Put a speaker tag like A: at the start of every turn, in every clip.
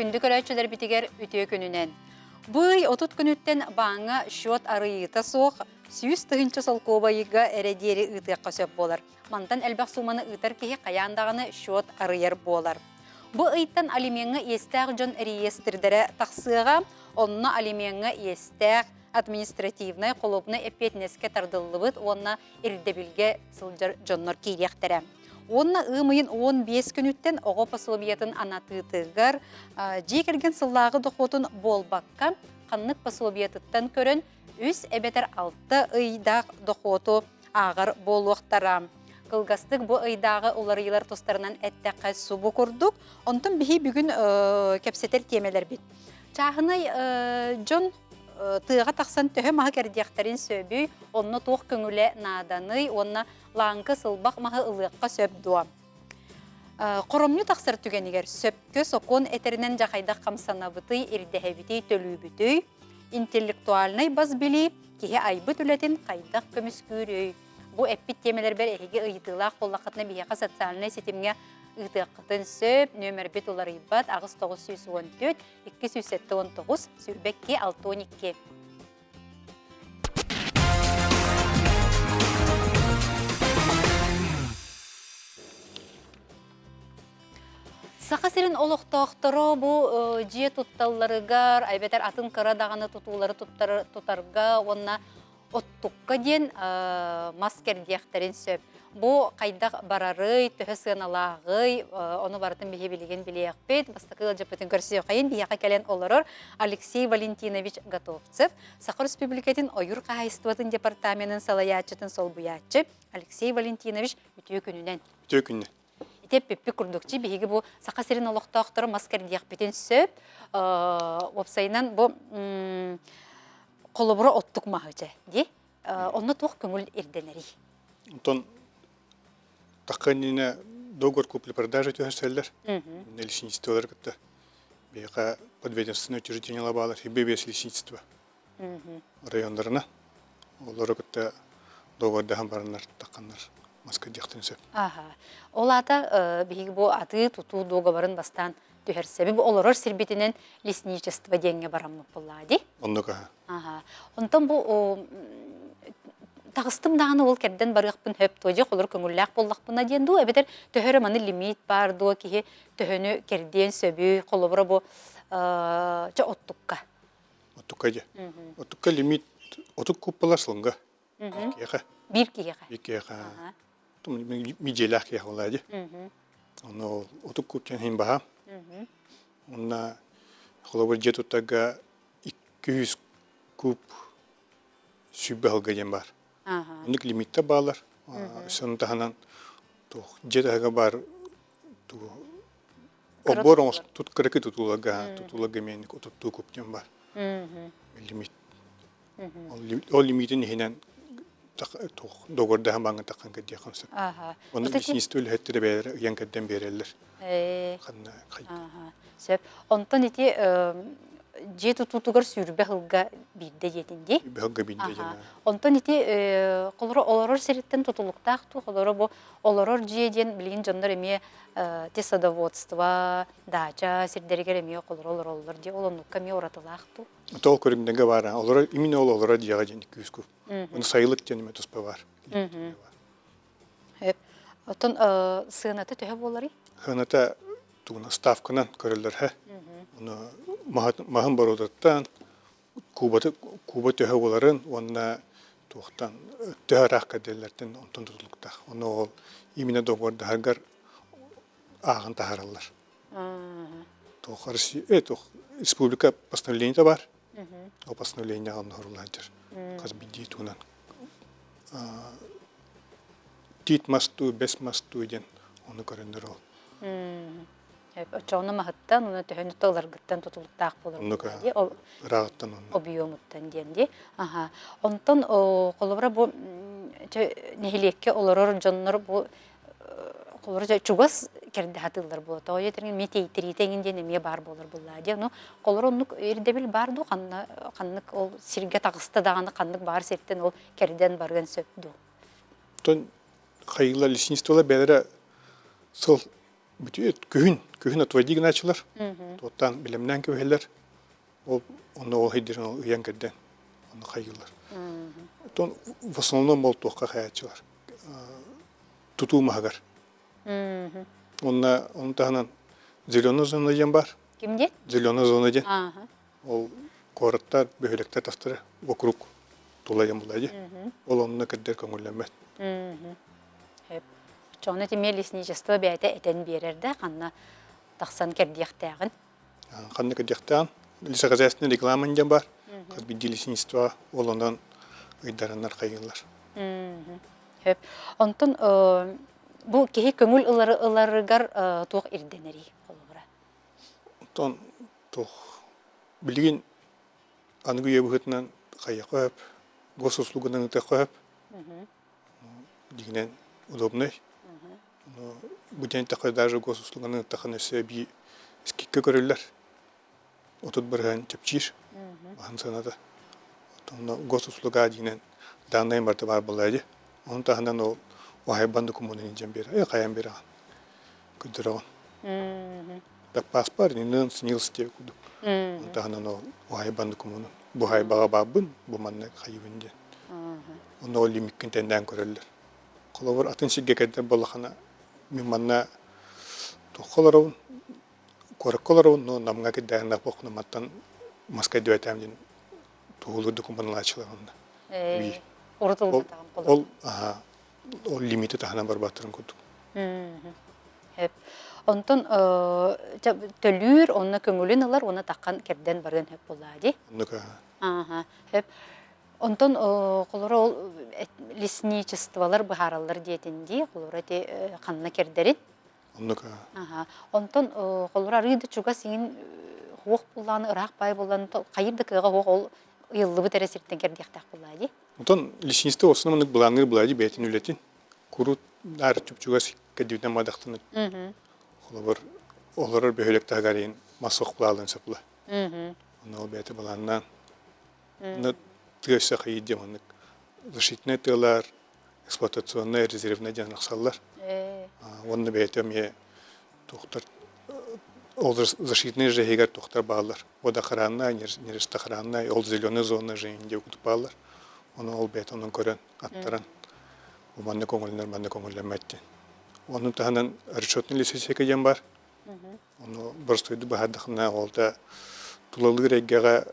A: Күндү көрөөччүлэрбитигэр үтүө күнүнэн. Бу ый 30 күнүттэн бааҥҥа счет арыйыыта суох 100 000 солкуобайга эрэ диэри ыытыахха сөп буолар. Мантан элбэх сууманы ыытар киһи хайаан даҕаны счет арыйар буолар. Бу ыйтан алимеҥҥа иэстээх дьон реестрдэрэ тахсыаҕа. Онно алимеҥҥа иэстээх административнай холуобунай эппиэтинэскэ тардыллыбыт уонна ирдэбилгэ сылдьар дьоннор киириэхтэрэ. Уонна ыам ыйын 15 күнүттэн оҕо пособиетын анатыытыгар дьиэ кэргэн сыллааҕы дохуотун буолбакка, ханнык пособиетыттан көрөн үс эбэтэр алта ыйдаах дохуоту ааҕар буолуохтара. Кылгастык бу ыйдааҕы уларыйыылар тустарынан эттэххэ субу курдук. Онтон биһи бүгүн кэпсэтэр тиэмэлэрбит. Чааһынай дьон тыаҕа тахсан төһө маһы кэрдиэхтэрин сөбүй, онно туох көҥүлэ нааданый уонна лааҥкы сылбах маһы ылыахха сөп дуо? Хоромньу тахсар түгэнигэр сөпкө сокуон этэринэн дьахайдах хамсанабытый, ирдэһэбитий, төлүүбүтүй? Интеллектуальнай бас билии киһи айбыт үлэтин хайдах көмүскүүрүй? Бу эппит тиэмэлэрбэр эһиги ыйытыылаах буоллаххытына биһиэхэ социальнай ситимҥэ ыытыаххытын сөп. Нүөмэрбит уларыйбат 8914 279 22 62. Саха сирин олохтоохторо бу дьиэ тутталларыгар, эбэтэр атын кыра даҕаны тутуулары тутарга уонна оттукка диэн мас кэрдиэхтэрин сөп. Бу хайдах барарый, төһө сыаналааҕый, ону барытын биһи билигин билиэхпит. Бастакы ыалдьыппытын көрсүөххэйин биһиэхэ кэлэн олорор Алексей Валентинович Готовцев, Саха Республикатын ойуур хаһаайыстыбатын департаменын салайааччытын солбуйааччы Алексей Валентинович үтүө күнүнэн.
B: Үтүө күнүнэн.
A: Ити эппиппит курдук, биһиги бу Саха сирин олохтоохторо мас кэрдиэхпитин сөп. Уопсайынан бу холобура оттук маһы чэ дии. Онно туох көҥүл ирдэнэрий?
B: Онтон тахха иннинэ договор купли-продажи түһэрсэллэр. Лесничестволар кытта биһиэхэ подведомственное учреждение баалар, ХББС лесничество районнарына. Олору кытта договордаһан бараннар тахханнар маска диэхтэрин сөп.
A: Аха. Ол аата биһиги бу атыы-тутуу дуогабарын бастаан түһэрсэби бу олорор сирбитинэн лесничество диэҥҥэ бараммыт буоллаа дии.
B: Оннук аха.
A: Аха. Онтон бу таҕыстым даҕаны ол кэрдэн барыахпын хөп дуо дьэ холор көҥүллээх буоллахпына диэн дуу эбэтэр төһө эрэ маны лимиит баар дуо киһи төһөнү кэрдиэн сөбүй холобура бу чэ оттукка.
B: Оттукка дьэ. Оттукка лимит отук куппалар сылынга. Киэхэ.
A: Биир киһиэхэ.
B: Биир киһиэхэ. Мидьиэлээх киһиэхэ буолаа дии. Онно отук куб иһин баһаам. Онно холобур дьиэ туттарга 200 куб сүүрбэ сылга диэн баар. Оннук лимиттэр бааллар. Сону таһынан туох дьиэ таһыгар баар оббор оҥостут кыракый тутууларга тутууларга эмиэ отуттуу куб диэн баар. Лимит. Ол лимиитин иһинэн договордаһан бааҥҥа таххан кэрдиэххин сөп. Онно лесничество үлэһиттэрэ бэйэлэрэ ыйан кэрдэн биэрэллэр. Ханна
A: Сөп. Онтон ити дьиэ тутуутугар сүүрбэ сылга биирдэ диэтин дии.
B: Сүүрбэ сылга биирдэ диэн.
A: Онтон ити холоро олорор сириттэн тутулуктаах туу холоро бу олорор дьиэ диэн билигин дьоннор эмиэ те садоводство, дача сирдэригэр эмиэ холоро олороллор дии. Ол оннукка эмиэ уратылаах туу.
B: Ол көрүҥнэргэ баар. Олорор именно ол олорор дьиэҕэ диэн күүс куп. Оны сайылык диэн эмэ туспа баар.
A: Оттон сыаната төһө буоларый?
B: Сыаната тугуна ставканан көрөллөр һэ. Ону маһын боруодаттан кубаты куба төһө буоларын уонна туохтан төһө ыраах кэрдэллэртэн онтон тутулуктаах. Ону ол именно договордаһаргар ааҕан таһаараллар. Туох Россия, туох республика постановлениета бар. Ол постановление онно сылдьар. Хас биирдии туһунан тиит мас дуу, бэс мас дуу диэн ону көрөннөр ол.
A: Оччоҕуна маһыттан уонна төһөнү ыларгыттан тутулуктаах буолар дии.
B: Ырааҕыттан онно.
A: Объемуттан диэн дии. Аха. Онтон холобура бу нэһилиэккэ олорор дьоннор бу холобура чугас кэрдэ сатыыллар буолла. Тоҕо диэтэргин эмиэ тиэйтириитэ эҥин диэн эмиэ баар буолар буоллаа дии. Ону холобура оннук ирдэбил баар дуу ханна ханнык ол сиргэ таҕыста даҕаны ханнык баар сиртэн ол кэрдэн барыан сөп дуу?
B: Оттон хайыылар лесничестволар бэйэлэрэ сыл Күһүн, күһүн отводи гынааччылар. Туоттаан билэмнээн кэбиһэллэр. Ол онно ол хейдерин ол ыйан кэрдэн онно хайыыллар. Оттон в основном ол туохха хайааччылар. Тутуу маһыгар. Онно ону таһынан зеленая зона диэн бар.
A: Ким диэн?
B: Зеленая зона диэн. Ол куораттар, бөһүөлэктэр тастара вокруг тула диэн буолла дии. Ол онно кэрдэр көҥүллэммэт.
A: Оччоҕуна тимиэ лесничество бэйэтэ этэн биэрэр да ханна тахсан кэрдиэхтээҕин.
B: Ханна кэрдиэхтээҕин лесохозяйственный регламент диэн баар. Хас биирдии лесничество ол онон ыйдараннар хайыыллар.
A: Сөп. Онтон бу киһи көҥүл ылары ыларыгар туох ирдэнэрий холобура?
B: Онтон туох билигин аныгы үйэ быһыытынан хайыахха сөп, госуслуганан ыытыахха сөп. Дьиҥинэн удобнай. Бу диэн эттэххэ даже госуслуганы ыыттаххына өссө эбии скидка көрүллэр. 30% чэпчиир баһын сыаната. Онно госуслуга диинэн данные барыта баар буолла дии. Ону таһынан ол уһайбан докумуонун илдьэн биэрэ, хайан биэрэҕин, көрдөрөҕүн. Так паспорт, нинын, снилс диэ курдук. Ону таһынан ол уһайбан докумуонун. Бу уһайбаҕа баабын, бу манна хайыбын диэн. Онно ол лимиккин тэннээн көрөллөр. Холобур, атын сиргэ кэрдэр буоллахына, мин манна туохха олоробун, куоракка олоробун, но Намҥа кирдээһиннээх буолхуна мантан маска өйдөөтөөм диэн туһулуур докумуонналааччылар онно.
A: Урут
B: Ол, ол, аха, ол лимити таһынан барбаттарын курдук.
A: Сөп. Онтон төлүүр, онно көҥүлүн ылар, уонна таххан кэрдэн барыан сөп буоллаа дии.
B: Оннук
A: Ааха, сөп. Онтон холоро ол лесничестволар быһаараллар диэтин дии, холоро ити ханна кэрдэрин.
B: Оннук
A: Аха. Онтон холоро арыый да чугас иҥин хуох буллааны ыраах баай буллааны хайыр да кыаҕа хуох ол ыйыллыбыт эрэ сиртэн кэрдиэхтээх буллаа дии.
B: Онтон лесничество основаннык былаанныыр былаа дии бэйэтин үлэтин. Курут наар чуп-чугас кэрдибитинэн мадахтана холобур олорор бөһүөлэк таһыгар иһин мас ох былаалын сөпла. Онно ол бэйэтэ былааннаан тыа өссө хайыы диэн маннык защитнай тыалар, эксплуатационнай резервнай диэн арахсаллар. Уонна бэйэтэ эмиэ туохтар ол защитнай жэһигэр туохтар бааллар. Водоохранная, нерестохранная, ол зеленая зона жэһин диэн кутук бааллар. Ону ол бэйэтэ онон көрөн, аттаран бу манна көҥүллэнэр, манна көҥүллэммэт диэн. Ону таһынан расчетный лесосека диэн баар. Ону боростуойдук быһаардахына, ол да тулалыыр эйгэҕэ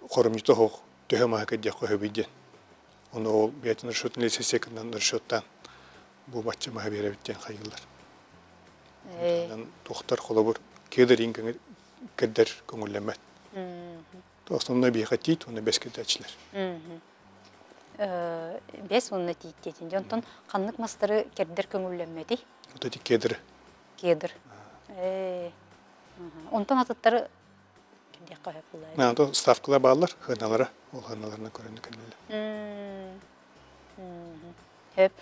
B: хоромньута суох төһө маһы кэрдиэххэ сөбүй диэн. Ону ол бэйэтин расчетный лесосеканан расчеттаан бу бачча маһы биэрэбит диэн хайыыллар. Туохтар холобур кедр кэрдэр көҥүллэммэт. Основной биһиэхэ тиит уонна бэс кэрдээччилэр.
A: Бэс уонна тиит диэтин. Онтон ханнык мастары кэрдэр көҥүллэммэтий?
B: Вот эти кедры.
A: Кедр. Онтон атыттары кэрдиэххэ сөп буолла.
B: Онтон ставкалар бааллар, хыаналара, ол хыаналарынан көрөн кэллилэр.
A: Сөп.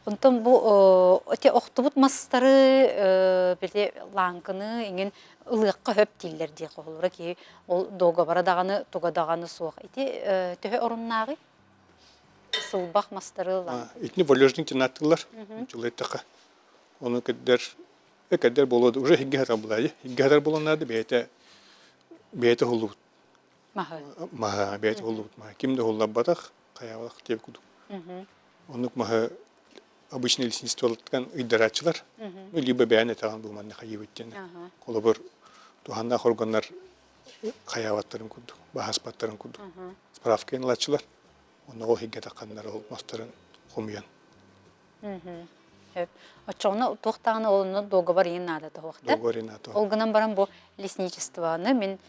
A: Онтон бу эти охтубут мастары били лааҥкыны иҥин ылыахха сөп дииллэр дии хоһулура киһи ол договора даҕаны туга даҕаны суох. Ити төһө оруннааҕый? Сылбах мастары ылан.
B: Итини валежник диэн ааттыыллар. Чулайтаха. Ону кэрдэр кэрдэр буолуо уже хигги хатар булаайы. Хигги хатар буолан наада бэйэтэ бэйэтэ уһуллубут.
A: Маһы.
B: Маһа бэйэтэ уһуллубут маһа. Ким да уһулларбатах, хайаабатах диэбит курдук. Оннук маһы обычный лесничестволартан ыйдарааччылар. Ну, либо бэйэн этэҕин бу манна хайыыбыт диэн. Холобур, туһаннаах органнар хайаабаттарын курдук, баһаспаттарын курдук. Справка ылааччылар. Онно ол иһиггэ тахханнар ол мастарын хомуйан.
A: Сөп. Оччоҕуна туох даҕаны ол онно договор иһин наада туһуохта.
B: Договор иһин наада.
A: Ол гынан баран бу лесничествоны мин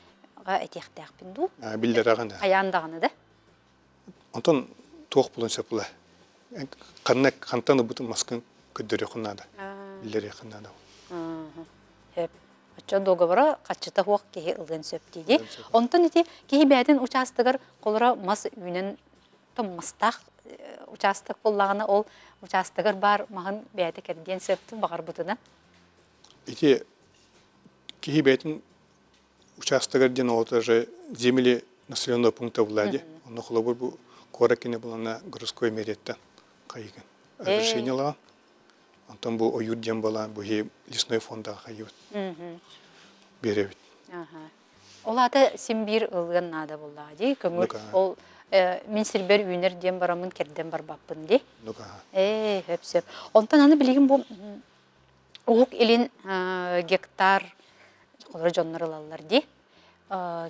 A: этиэхтээхпин дуу?
B: Биллэрэҕин.
A: Хайаан даҕаны да?
B: Онтон туох булан сөп була? Ханна хантан ылбытын маскын көрдөрүөххүн наада. Биллэриэххин наада.
A: Сөп. Оччо договора хаччыта суох киһи ылыан сөп дии. Онтон ити киһи бэйэтин учаастагар холоро мас үүнэн мастаах учаастак буоллаҕына ол учаастагар баар маһын бэйэтэ кэрдиэн сөптүн баҕарбытына.
B: Ити киһи бэйэтин учаастагар диэн ол даже земли населенного пункта влади. Онно холобур бу куорат кини булана городской мэрияттан хайыгын разрешение ылаҕын. Онтон бу ойуур диэн буолан бу лесной фондаҕа хайыбыт. Биэрэбит.
A: Ол аата син биир ылыан наада буоллаҕа дии. Көҥүл ол мин сирбэр үүнэр диэн бараммын кэрдэн барбаппын дии. Ээ, сөп сөп. Онтон аны билигин бу Уһук Илин гектар холоро дьоннор ылаллар дии.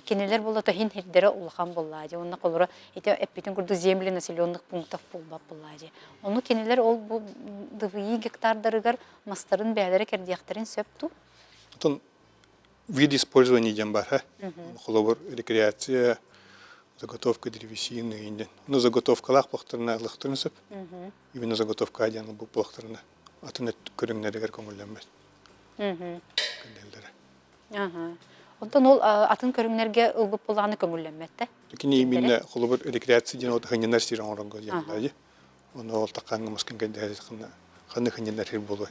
A: Кинилэр буолла иһин сирдэрэ улахан буоллаа дии. Уонна холоро ити эппитин курдук земли населенных пунктов буолбат буоллаа дии. Ону кинилэр ол бу ДВИ гектардарыгар мастарын бэйэлэрэ кэрдиэхтэрин сөп дуу?
B: Оттон вид использования диэн баар. Холобур, рекреация, заготовка древесины диэн. Ну, заготовкалаах буоллахтарына ылыахтарын сөп. Именно заготовка диэн буоллахтарына атын көрүҥнэригэр көҥүллэммэт. Кэннэллэрэ.
A: Онтон ол атын көрүҥнэргэ ылбыт буоллаҕына көҥүллэммэт да?
B: Кини именно холобур рекреация диэн ол хынньанар сир оҥоронго диэн дии. Ону ол такаҥҥа маскын кэндэһэр ханна хынньанар сир буолуой.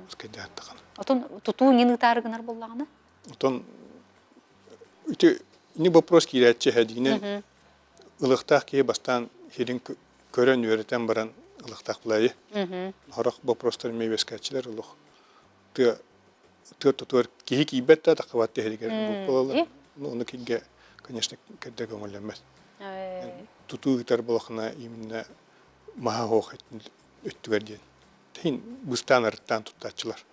B: Маскын тахана.
A: Отон тутуу иҥин ытаары гынар буоллаҕына?
B: Отон ити ини вопрос киирээччи эһэдигинэн ылыахтаах киһи бастаан сирин көрөн үөрэтэн баран ылыахтаах булайы. Сорох вопростар эмиэ үөскээччилэр олох тыа тыа тутуар киһи киирбэт да таххыбат тиһэригэр буолаллар. Ону кинге конечно кэрдэ көҥүллэммэт. Тутуу ыытар болохуна именно маһа оһох өттүгэр диэн. Тиһин быстаан арыттаан туттааччылар.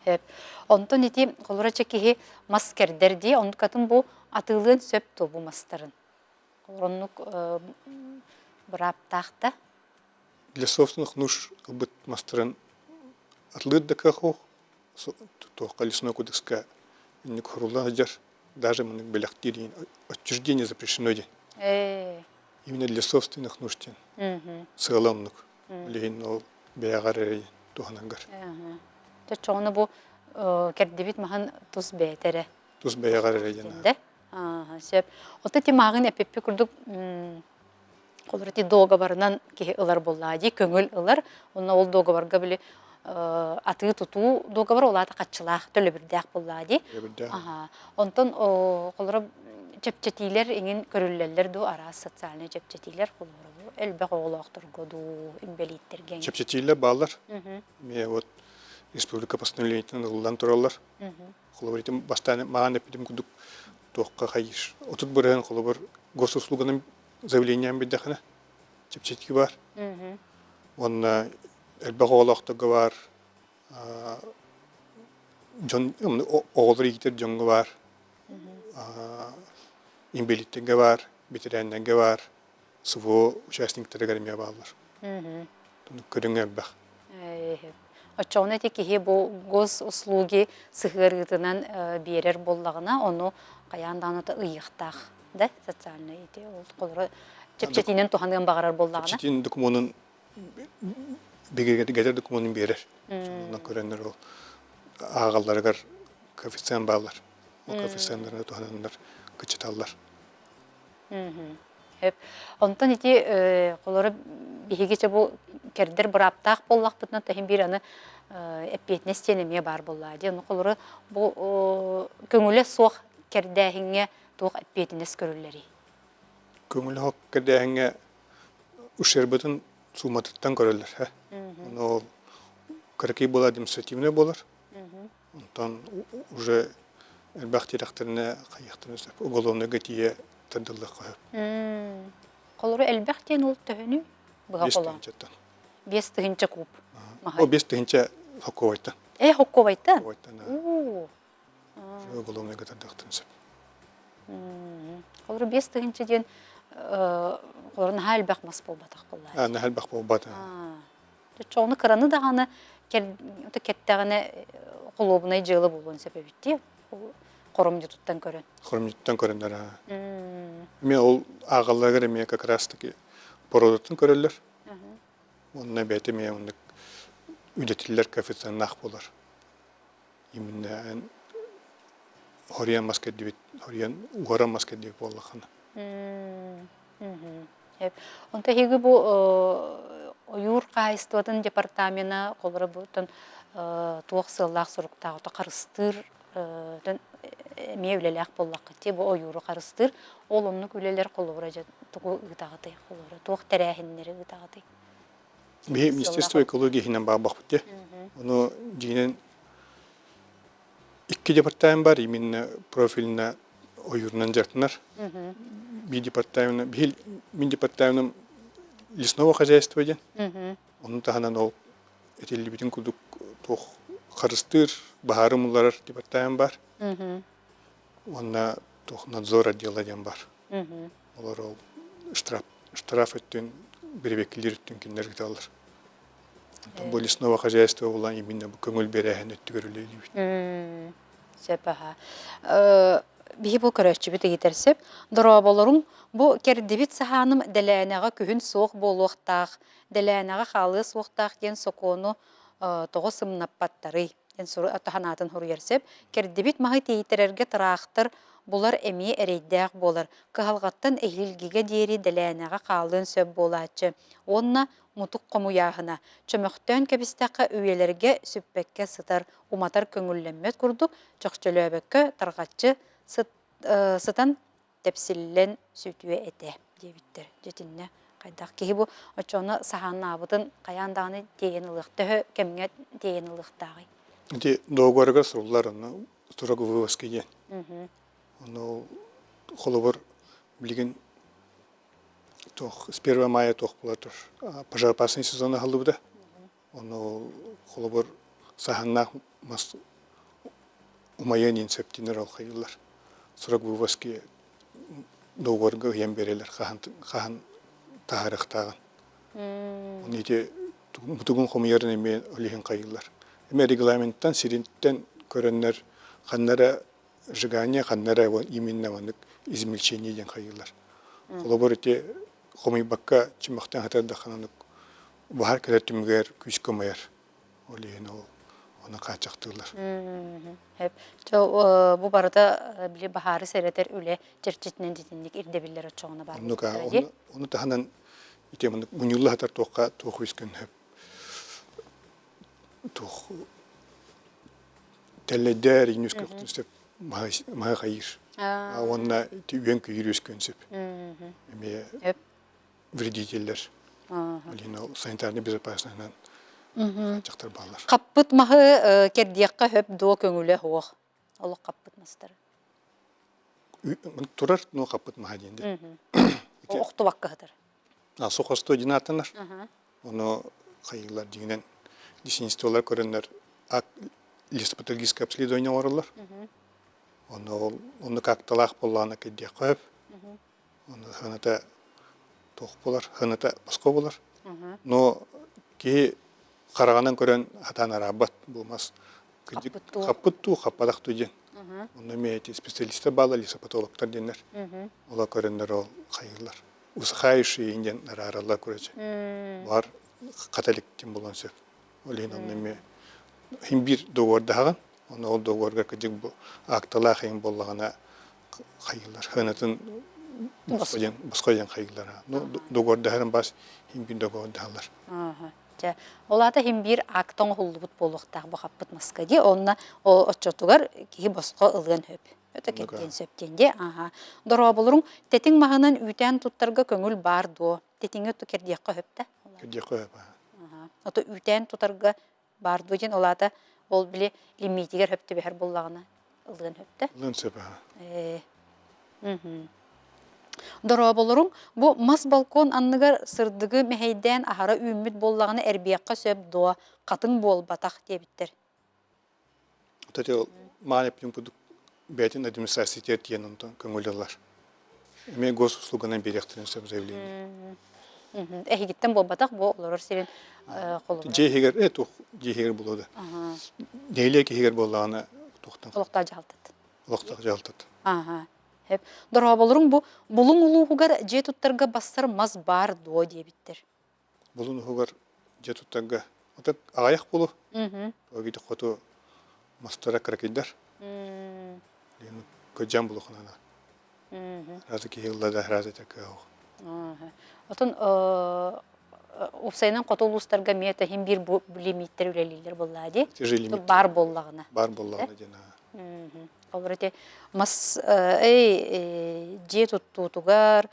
A: Сөп. Онтон ити холороча киһи мас кэрдэр дии, оннукатын бу атыылыан сөп дуо бу мастарын? Оннук бырааптаах да?
B: Для собственных нужд ылбыт мастарын атылыыр да кыах суох. Туохха лесной кодекска инник хорулла сылдьар. Даже маны бэлэхтиир отчуждение запрещено диэн. Именно для собственных нужд диэн. Сыала оннук. Билигин ол бэйэҕэр эрэ туһанаргар.
A: Чочоҕуна бу кэрдибит маһын тус бэйэтэ эрэ.
B: Тус бэйэҕэр эрэ диэн.
A: Сөп. Ото ти мааҕын эппиппи курдук холор ити договорынан киһи ылар буоллаа дии көҥүл ылар. Онно ол договорга били атыы-тутуу договор ол аата хаччылаах төлөбүрдээх буоллаа дии. Онтон холоро чэпчэтиилэр иҥин көрүллэллэр дуу араас социальнай чэпчэтиилэр холоро бу элбэх оҕолоохторго дуу инбэлииттэргэ
B: Чэпчэтиилэр бааллар. Эмиэ вот республика постановлениетынан ылыллан тураллар. Холобур, ити бастаан маҕан эппитим курдук туохха хайыыр. 30% холобур госуслуганан заявлением биэрдэххинэ чэпчэтии баар. Уонна элбэх оҕолоохторго баар, дьон оҕолор иитэр дьоҥҥо баар, инбэлииттэргэ баар, бэтэрээннэргэ баар, СВО участниктарыгар эмиэ бааллар. Көрүҥэ элбэх.
A: Оччоҕуна ити киһи бу госуслуги сыһыарыытынан биэрэр буоллаҕына, ону хайаан даҕаны ыйыахтаах да социальнай ити ол холоро чэпчэтиинэн туһаныан баҕарар буоллаҕына.
B: Чэпчэтиин докумуонун бигэргэтэр докумуонун биэрэр. Онон көрөннөр ол ааҕалларыгар коэффициент бааллар. Ол коэффициеннары туһананнар кыччаталлар.
A: Сөп. Онтон ити холоро биһиги чэ бу кэрдэр бырааптаах буоллахпытына таһын биир аны эппиэтинэс диэн эмиэ баар буоллаа дии. Ону холоро бу көҥүлэ суох кэрдээһиҥҥэ туох эппиэтинэс көрүллэрий?
B: Көҥүлэ суох кэрдээһиҥҥэ ущербытын сууматыттан көрөллөр. Ону ол кыракый буолар административнай буолар. Онтон уже элбэх тирэхтэринэ хайыахтарын сөп. Уголовнайга тиийэ тардыллыахха сөп.
A: Холору элбэх диэн ол төһөнүй? Быһа холоон.
B: 5 тыһыынчаттан.
A: 5 тыһыынча куб.
B: О, 5 тыһыынча хоккуобайтан.
A: Э, хоккуобайтан?
B: Хоккуобайтан.
A: Уу.
B: Уже уголовнайга тардыахтарын сөп.
A: Холору 5 тыһыынча диэн холору наһаа элбэх мас буолбатах буоллаа.
B: Наһаа элбэх буолбат.
A: Чоҕуну кыраны даҕаны кэттэҕинэ холуобунай дьыала буолуон сөп эбит дии. Хоромньутуттан көрөн.
B: Хоромньутуттан көрөннөр. Эмиэ ол ааҕалларыгар эмиэ как раз таки породатын көрөллөр. Онно бэйэтэ эмиэ оннук үлэтиллэр коэффициеннаах буолар. Именно хоруйан мас кэрдибит, хоруйан уһаран мас кэрдибит буоллаххына.
A: Онто эһиги бу ойуур хаһаайыстыбатын департамена холоро бутан туох сыаллаах соруктаах харыстыыр эмиэ үлэлээх буоллаххыт дии бу ойууру харыстыыр ол оннук үлэлэр холобура дьэ тугу ыытаҕытый холобура туох тэрээһиннэри ыытаҕытый?
B: Биһи Министерство экологии иһинэн баабахпыт дии. Ону дьиҥинэн икки департамент бар, именно профильно ойуурунан дьарыктанар. Биир департамент, биһи мин департаменым лесного хозяйства диэн. Ону таһынан ол этиллибитин курдук туох харыстыыр, баһаары умулларар департамент бар. Уонна туох надзор отдела диэн бар. Олор ол штраф, штраф өттүн, бирибэккилиир өттүн кинилэр ыыталлар. Онтон бу лесного хозяйства булан именно бу көҥүл биэрээһин өттүгэр үлэлиибит.
A: Сөп аха. Биһи бу көрөөччүбүт ыйытар сөп. Дорооболоруҥ, бу кэрдибит саһааным дэлээнэҕэ күһүн суох буолуохтаах, дэлээнэҕэ хаалыа суохтаах диэн сокуону тоҕо сымнаппаттарый? диэн санаатын суруйар сөп. Кэрдибит маһы тиэйтэрэргэ тыраахтар булар эмиэ эрэйдээх буолар. Кыһалҕаттан эһиилгигэ диэри дэлээнэҕэ хаалыан сөп буолааччы. Уонна мутук хомуйааһына. Чөмөхтөөн кэбистэххэ үйэлэргэ сүппэккэ сытар, уматар көҥүллэммэт курдук чөкчөлөөбөккө тарҕаччы сытан тэпсиллэн сүтүө этэ диэбиттэр. Дьитиннэ хайдах киһи бу оччоҕуна саһааннаабытын хайаан даҕаны тиэйэн ылыах төһө кэмҥэ тиэйэн ылыахтааҕый?
B: Ити договорга суруллар онно срок вывозки диэн. Ону холобур билигин туох с 1 мая туох буолар пожароопасный сезон аһыллыбыта. Ону холобур саһаннаах мас умайыан иһин сөптүнэр ол хайыыллар. Срок вывозки договорга ыйан биэрэллэр хаһан хаһан таһаарыахтааҕын. Оны ити мутугун хомуйарын эмиэ ол иһин хайыыллар. Эмиэ регламенттан сиринтэн көрөннөр ханна эрэ сжигание, ханна эрэ именно маннык измельчение диэн хайыыллар. Холобур ити хомуйбакка чымахтан хатардаххына баһар кэлэр түмүгэр күүскэ умайар. Ол иһин ол ону хааччахтыыллар.
A: Сөп. Бу барыта били баһаары сэрэтэр үлэ чэрчитинэн дитинник ирдэбиллэр оччоҕуна баар
B: Оннук ону, ону таһынан ити маннык мунньулла сытар туохха туох үскүн сөп туох тэллэйдээр иин үскөхтүн сөп маһы хайыыр. Уонна ити үөн-көйүүр үскүөн сөп. Эмиэ вредителлэр. Блин, ол санитарнай безопасностынан хааччахтар бааллар.
A: Хаппыт маһы кэрдиэххэ хөп дуо көҥүлэ суох. Олох хаппыт мастары.
B: Турар, но хаппыт маһа диэн де.
A: Охтубакка сытар.
B: Сухостой диэн ааттанар. Ону хайыылар дьиҥинэн лесничестволар көрөннөр лесопатологическое обследование оҥороллор. Ону ол оннук акталаах буоллаҕына кэрдиэххэ сөп. Ону сыаната туох буолар, сыаната босхо буолар. Но киһи хараҕынан көрөн сатаан араабат бу мас хаппыт дуу, хаппатах дуу диэн. Онно эмиэ эти специалистар бааллар, лесопатологтар диэннэр. Ола көрөннөр ол хайыылар. Усыхающий диэн араараллар короче. Бар католик диэн буолуон сөп. Ол иһин онно эмиэ иһин биир договордаһаҕын. Онно ол договорга кыдьык бу акталаах иһин буоллаҕына хайыылар. Хынатын босхо диэн босхо диэн хайыылар. Ну договордаһарын бас иһин биир договордаһаллар.
A: Дьэ, ол аата иһин биир акт оҥоһуллубут буолуохтаах бу хаппыт маска дии. Онно оччотугар киһи босхо ылыан сөп. Өтө кэрдиэн сөп диэн дии. Аха. Дорооболоруҥ тэтиҥ маһынан үүтээн туттарга көҥүл баар дуо? Тэтиҥи кэрдиэххэ сөп да?
B: Кэрдиэххэ сөп.
A: Ото үүтээн тутарга баар дуо диэн ол аата ол били лимиитигэр сөп түбэһэр буоллаҕына ылыан сөп да?
B: Ылыан сөп.
A: Ээ. Дорооболоруҥ бу мас балкон анныгар сырдыгы мэһэйдээн аһара үүммүт буоллаҕына эрбиэххэ сөп дуо? Хатыҥ буолбатах диэбиттэр.
B: Вот эти маан эппитин курдук бэйэтин администрациятыгар тиийэн онтон көҥүл ылар. Эмиэ госуслуганан биэриэхтэрин сөп заявление.
A: Эһигиттэн буолбатах бу олорор сирин холобура.
B: Дьиэ иһигэр, э туох дьиэ иһигэр буолуо да. Нэһилиэк иһигэр буоллаҕына туохтан
A: Олохтоох дьаһалтат.
B: Олохтоох дьаһалтат.
A: Ааха. Сөп. Дорооболоруҥ бу Булуҥ улууһугар дьиэ туттарга бассар мас баар дуо диэбиттэр.
B: Булун уһугар дьиэ туттарга ытык аҕыйах буолу. Тоҕо хоту мастара кыракыйдар. Көдьөн булухунана. Разы киһи ылла да разы такыах.
A: Отон уопсайынан хоту улуустарга эмиэ иһин биир бу лимиттэр үлэлииллэр буоллаа дии. Баар буоллаҕына.
B: Баар буоллаҕына диэн.
A: Олор ити мас эй дьиэ туттуутугар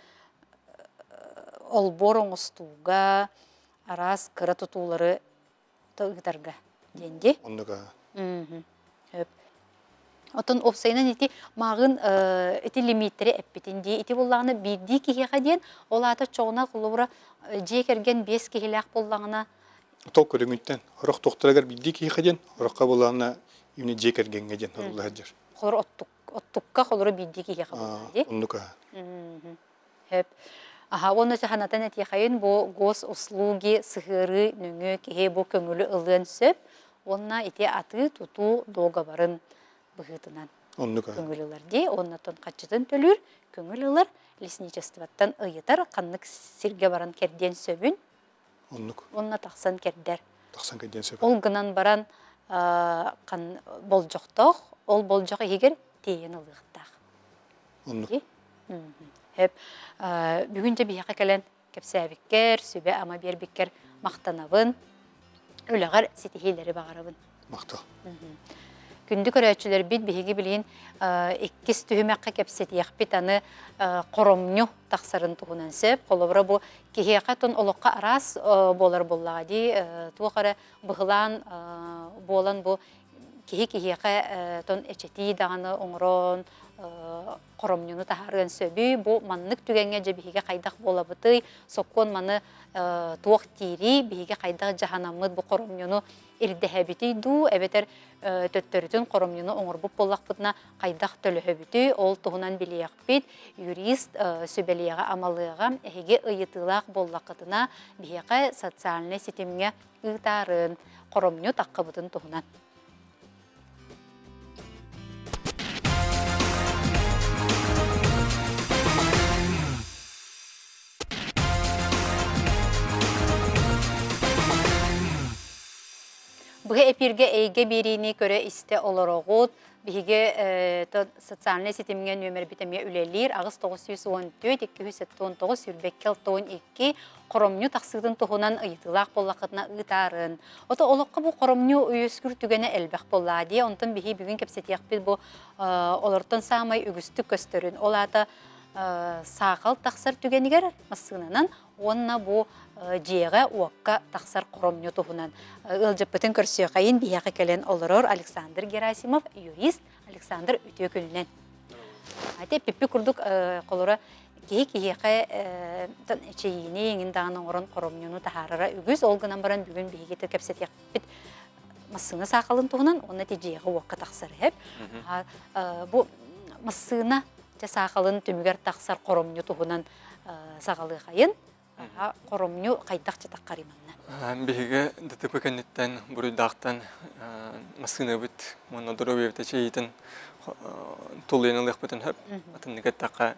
A: олбуор оҥостууга. Араас кыра тутуулары ыытарга диэн дии.
B: Оннук.
A: Сөп. Оттон уопсайынан ити мааҕын ити лимииттэри эппитин дии. Ити буоллаҕына биирдии киһиэхэ диэн, ол аата чоҕуна холобура дьиэ кэргэн биэс киһилээх буоллаҕына
B: Тол көрүҥүттэн орох туохтарыгар биирдии киһиэхэ диэн, ороххо буоллаҕына именно дьиэ кэргэҥҥэ диэн орулла сылдьар.
A: Холобура оттук оттукка холобура биирдии киһиэхэ буоллаҕа дии.
B: Оннук.
A: Сөп. Аха, уонна санатан этиэхэйин, бу госуслуги сыһыарыы нөҥүө киһи бу көҥүлү ылыан сөп уонна ити атыы-тутуу дуогабарын быһыытынан
B: Оннук.
A: көҥүл ылар дии. Уоннатон хаччытын төлүүр, көҥүл ылар, лесничествоттан ыйытар, ханнык сиргэ баран кэрдиэн сөбүн
B: Оннук.
A: уонна тахсан кэрдэр.
B: Тахсан кэрдиэн сөп.
A: Ол гынан баран болдьохтоох, ол болдьох иһигэр тиэйэн ылыахтаах.
B: Оннук.
A: Сөп. Бүгүн дьэ биһиэхэ кэлэн кэпсээбиккэр, сүбэ-ама биэрбиккэр махтанабын. Үлэҕэр ситиһиилэри баҕарабын.
B: Махтал.
A: Күндү көрөөччүлэрбит биһиги билигин иккис түһүмэххэ кэпсэтиэхпит аны хоромньу тахсарын туһунан сөп. Холобура бу киһиэхэ тон олоххо араас буолар буоллаҕа дии туох эрэ быһылаан буолан бу киһи киһиэхэ тон эчэтии даҕаны оҥорон хоромньуну таһаарыан сөбүй бу маннык түгэҥҥэ дьэ биһиги хайдах буолабытый сокуон маны туох диирий биһиги хайдах дьаһанаммыт бу хоромньуну ирдэһэбитий дуу эбэтэр төттөрүтүн хоромньуну оҥорбут буоллахпытына хайдах төлөһөбүтүй ол туһунан билиэхпит юрист сүбэлиэҕэ амалыаҕа эһиги ыйытыылаах буоллаххытына биһиэхэ социальнай ситимҥэ ыытаарын, хоромньу таххыбытын туһунан. Быһа эпиргэ эйгэ биэриини көрө-истэ олороҕут. Биһиги социальнай ситимҥэ нүөмэрбит эмиэ үлэлиир. 8914 279 22 хоромньу тахсыытын туһунан ыйытыылаах буоллаххытына ыытаарын. Ото олоххо бу хоромньу үөскүүр түгэнэ элбэх буоллаа дии. Онтон биһи бүгүн кэпсэтиэхпит бу олортон саамай үгүстүк көстөрүн. Ол аата саахал тахсар түгэнигэр массыынанан уонна бу дьиэҕэ-уокка тахсар хоромньу туһунан ыалдьыппытын көрсүөхэйин биһиэхэ кэлэн олорор Александр Герасимов, юрист. Александр, үтүө күнүнэн. Ати эппиппит курдук холоро киһи киһиэхэ эчэйиини эҥин даҕаны оҥорон хоромньуну таһаарара үгүс. Ол гынан баран бүгүн биһиги кэпсэтиэхпит массыына саахалын туһунан уонна ити дьиэҕэ-уокка тахсар иһэп. Бу массыына дьэ саахалын түмүгэр тахсар хоромньу туһунан саҕалыахайын. Хоромньу хайдах чатаххарый манна?
C: Биһиги ДТП кэнниттэн буруйдаахтан массыынабыт уонна доруобуйабыт эчэйиитин тулуйан ылыахпытын сөп. Атыннык эттэххэ,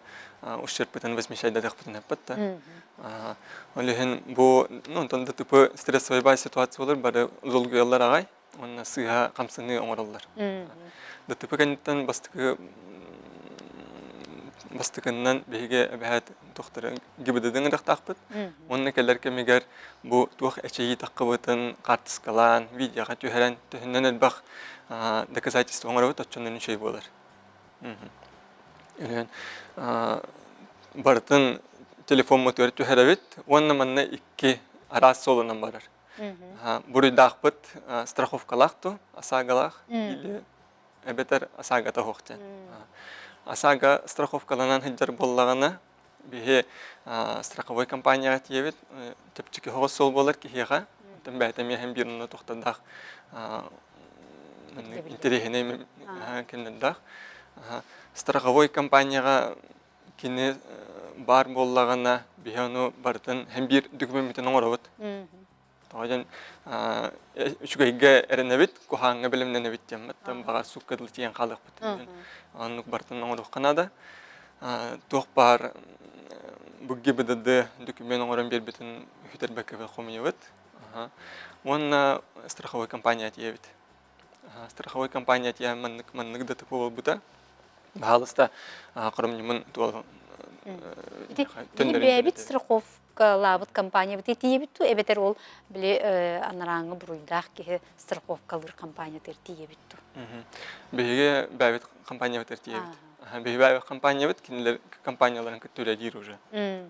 C: ущербпытын возмещайдатыахпытын сөппөт да. Ол иһин бу ну, онтон ДТП стрессовый бай ситуация болар, бары долгуйаллар аҕай. уонна сыыһа хамсаныы оҥороллор. ДТП кэнниттэн бастакы бастакыннан биһиги эбэһээт туохтары ГИБДД ыҥырыахтаахпыт. Уонна кэлэр кэмигэр бу туох эчэйии таххыбытын хаартыскалаан, видеоҕа түһэрэн, төһөннөн элбэх доказательство оҥоробут, оччонон үчүгэй буолар. Үнүн барытын телефоммутугар түһэрэбит уонна манна икки араас суолунан барар. Буруйдаахпыт страховкалаах ту, ОСАГОлаах или эбэтэр ОСАГОта суох диэн. ОСАГО страховкаланан сылдьар буоллаҕына, биһи страховой компанияҕа тиийэбит, чэпчэки соҕус суол буолар киһиэхэ, оттон бэйэтэ эмиэ иһэн биир онно тохтодаах интэриэһинэй кэмнэрдээх. Страховой компанияҕа кини баар буоллаҕына биһи ону барытын һэн биир докумеммитин оҥоробут. Тоҕо диэн үчүгэйгэ эрэнэбит, куһааҥҥа бэлэмнэнэбит диэн баттан баҕар суукка дылы тиийэн хаалыахпыт. Оннук барытын оҥоруохха наада. Туох баар бу ГИБДД документ оҥорон биэрбитин сүтэрбэккэ хомуйабыт. Уонна страховой компания тиийэбит. Страховой компания тиийэн маннык маннык ДТП буолбута. Баһаалыста хоромньумун туол
A: Ити бэйэбит страховкалаабыт компаниябыт тиийэбит дуу эбэтэр ол били анарааҥҥы буруйдаах киһи страховкалыыр компаниятыгар тиийэбит дуу?
C: Биһиги бэйэбит компаниябытыгар тиийэбит. Биһиги компаниябыт кинилэр компанияларын кытта үлэлиир уже.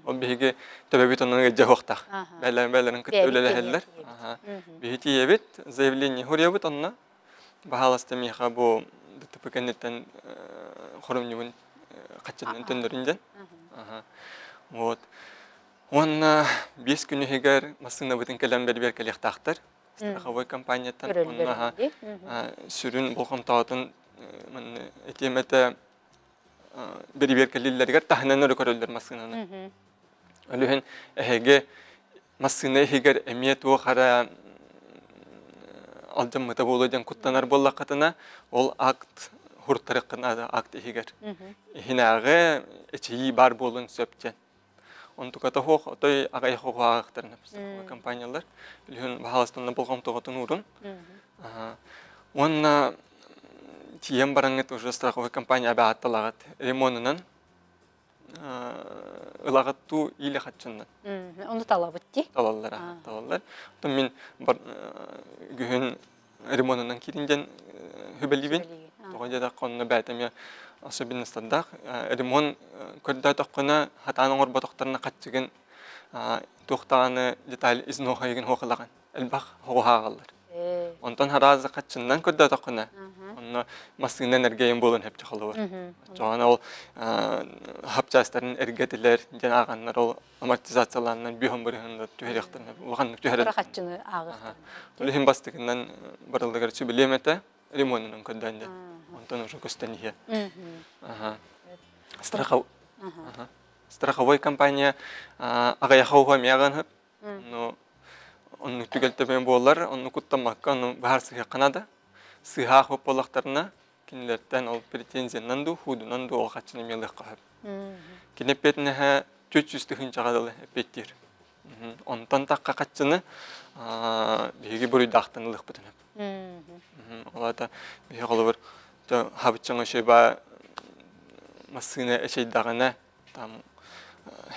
C: Ол биһиги төбөбүт онон ыдьа суохтаах. Бэлэн бэлэрин кытта үлэлэһэллэр. Биһи тиийэбит, заявление хуруйабыт онно. Баһааласта миэхэ бу ДТП кэнниттэн хорумньубун хаччынан төннөрүн дьэн. Вот. Уонна 5 күн иһигэр массыынабытын кэлэн бэрбиэркэлиэхтаахтар. Страховой компанияттан онно сүрүн болҕомтоотун этиэм этэ бэрэбиэркэлииллэригэр таһынан өрө көрөллөр массыынаны. Ол иһин эһиги массыына иһигэр эмиэ туох эрэ алдьаммыта буолуо диэн куттанар буоллаххытына, ол акт хуртарыаххын наада акт иһигэр. Иһинээҕи эчэйии баар буолуон сөп диэн. Онтуката суох отой аҕыйах оҕуһаахтарына компаниялар үлүһүн баһаалыстанна болҕомтоҕутун уурун. Уонна тиийэн бараҥҥыт уже страховой компания абаатталаҕыт ремонунан ылаҕыт туу или хаччыннан.
A: Ону талабыт дии.
C: Талаллар, талаллар. Оттон мин күһүн ремонунан киирин диэн хүбэлиибин. Тоҕо диэтэххэ онно бэйэтэ эмиэ особенностардаах. Ремонт көрдөөтөххүнэ хатаан оҥорботохторуна хаччыгын туох даҕаны деталь изноһайыгын хуохалаҕын элбэх хоҕуһааҕаллар. Онтон хараазы хаччыннан көрдөөтөххүнэ онно массыына энергейин буолан хөпчө холобур. Оччоҕуна ол хапчаастарын эргэтилэр диэн ааҕаннар ол амортизациялааннан бүһөн бырыһын түһэриэхтэрин улаханнык түһэрэр.
A: Кыра хаччыны ааҕыахтарын.
C: Ол иһин бастакынан барыллыгар сүбэлиэм этэ ремонунан көрдөөн диэн. Онтон уже көстөн иһиэ. Страховой компания аҕыйаха уһа эмиэ аҕын Но оннук түгэлтэбин буолар, онну куттаммакка, ону баһар сыһыахха наада. Сыһаах буоллахтарына, кинилэртэн ол претензиянан дуу, хуудунан дуу ол хаччыны эмиэ ылыахха сөп. Кини эппиэтинэһэ 400 тыһыынчаҕа дылы эппиэттиир. Онтон тахха хаччыны биһиги буруйдаахтан ылыахпытын сөп. Ол аата биһиги холобур хабыччаҥ өшөй массыына эчэйдэҕинэ там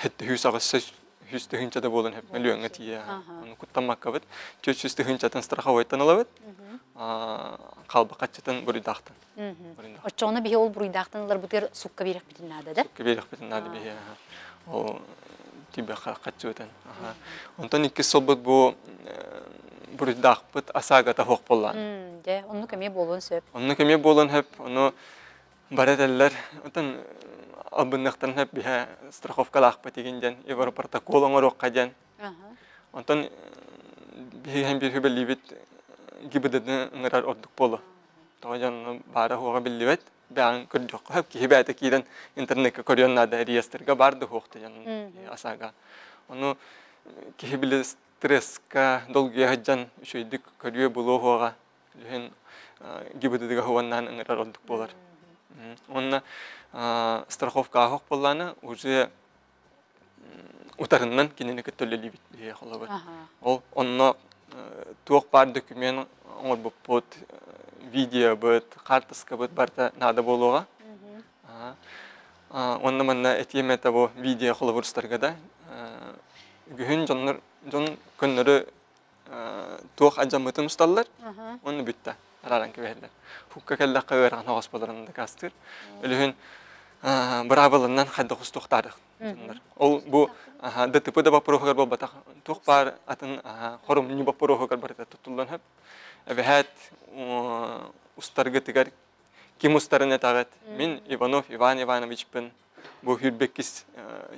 C: хэттэ 108 100 тыһыынча да буолан сөп мөлүөҥҥэ тиийэ ону куттаммаккабыт 400 тыһыынчатын страховойтан ылабыт хаалба хаччытын буруйдаахтан
A: Оччоҕуна биһи ол буруйдаахтан ыларбытыгар сукка биэрэхпитин наада да?
C: Сукка биэрэхпитин наада биһи ол тибэхэ хаччыбытын онтон иккис сылбыт бу буруйдаахпыт асаагата суох буоллаан
A: дьэ оннук эмиэ буолуон сөп
C: оннук эмиэ буолуон сөп ону Бары этэллэр, оттон албынныахтарын сөп биһэ страховкалаахпыт игин диэн, европротокол оҥоруохха диэн. Онтон биһиги биир хүбэлиибит ГИБДД ыҥырар ордук буолуо. Тоҕо дьон баара-суоҕа биллибэт. Бэҕэн көрдөххө сөп, киһи бэйэтэ киирэн интернеккэ көрүөн наада, реестрга баар да суох диэн АСАГа. Ону киһи били стресска долгуйа сылдьан үчүгэйдик көрүө булуо суоҕа. Иһин ГИБДД-га уоннаан ыҥырар ордук буолар. Уонна страховкаах буоллаана уже утарыннан кинини кытта үлэлиибит биһиэхэ холобур. Ол онно туох баар документ оҥорбуппут, видеобыт, хаартыскабыт барыта наада буолуоҕа. Уонна манна этиэм этэ бу видео холобурстарга да үгүһүн дьоннор дьон көннөрү туох алдьаммытын усталлар уонна бүттэ арааран кэбиһэллэр фукка кэллэххэ ыарахан оҕос буоларын дакаастыыр өлүһүн быраабыланан хайдах устуохтаах дьоннор ол бу ДТП да боппуруоһугар буолбатах туох баар атын хорумньу боппуруоһугар барыта туттуллан сөп эбэһээт устаргытыгар ким устарын этэҕит мин Иванов Иван Ивановичпын бу сүүрбэккис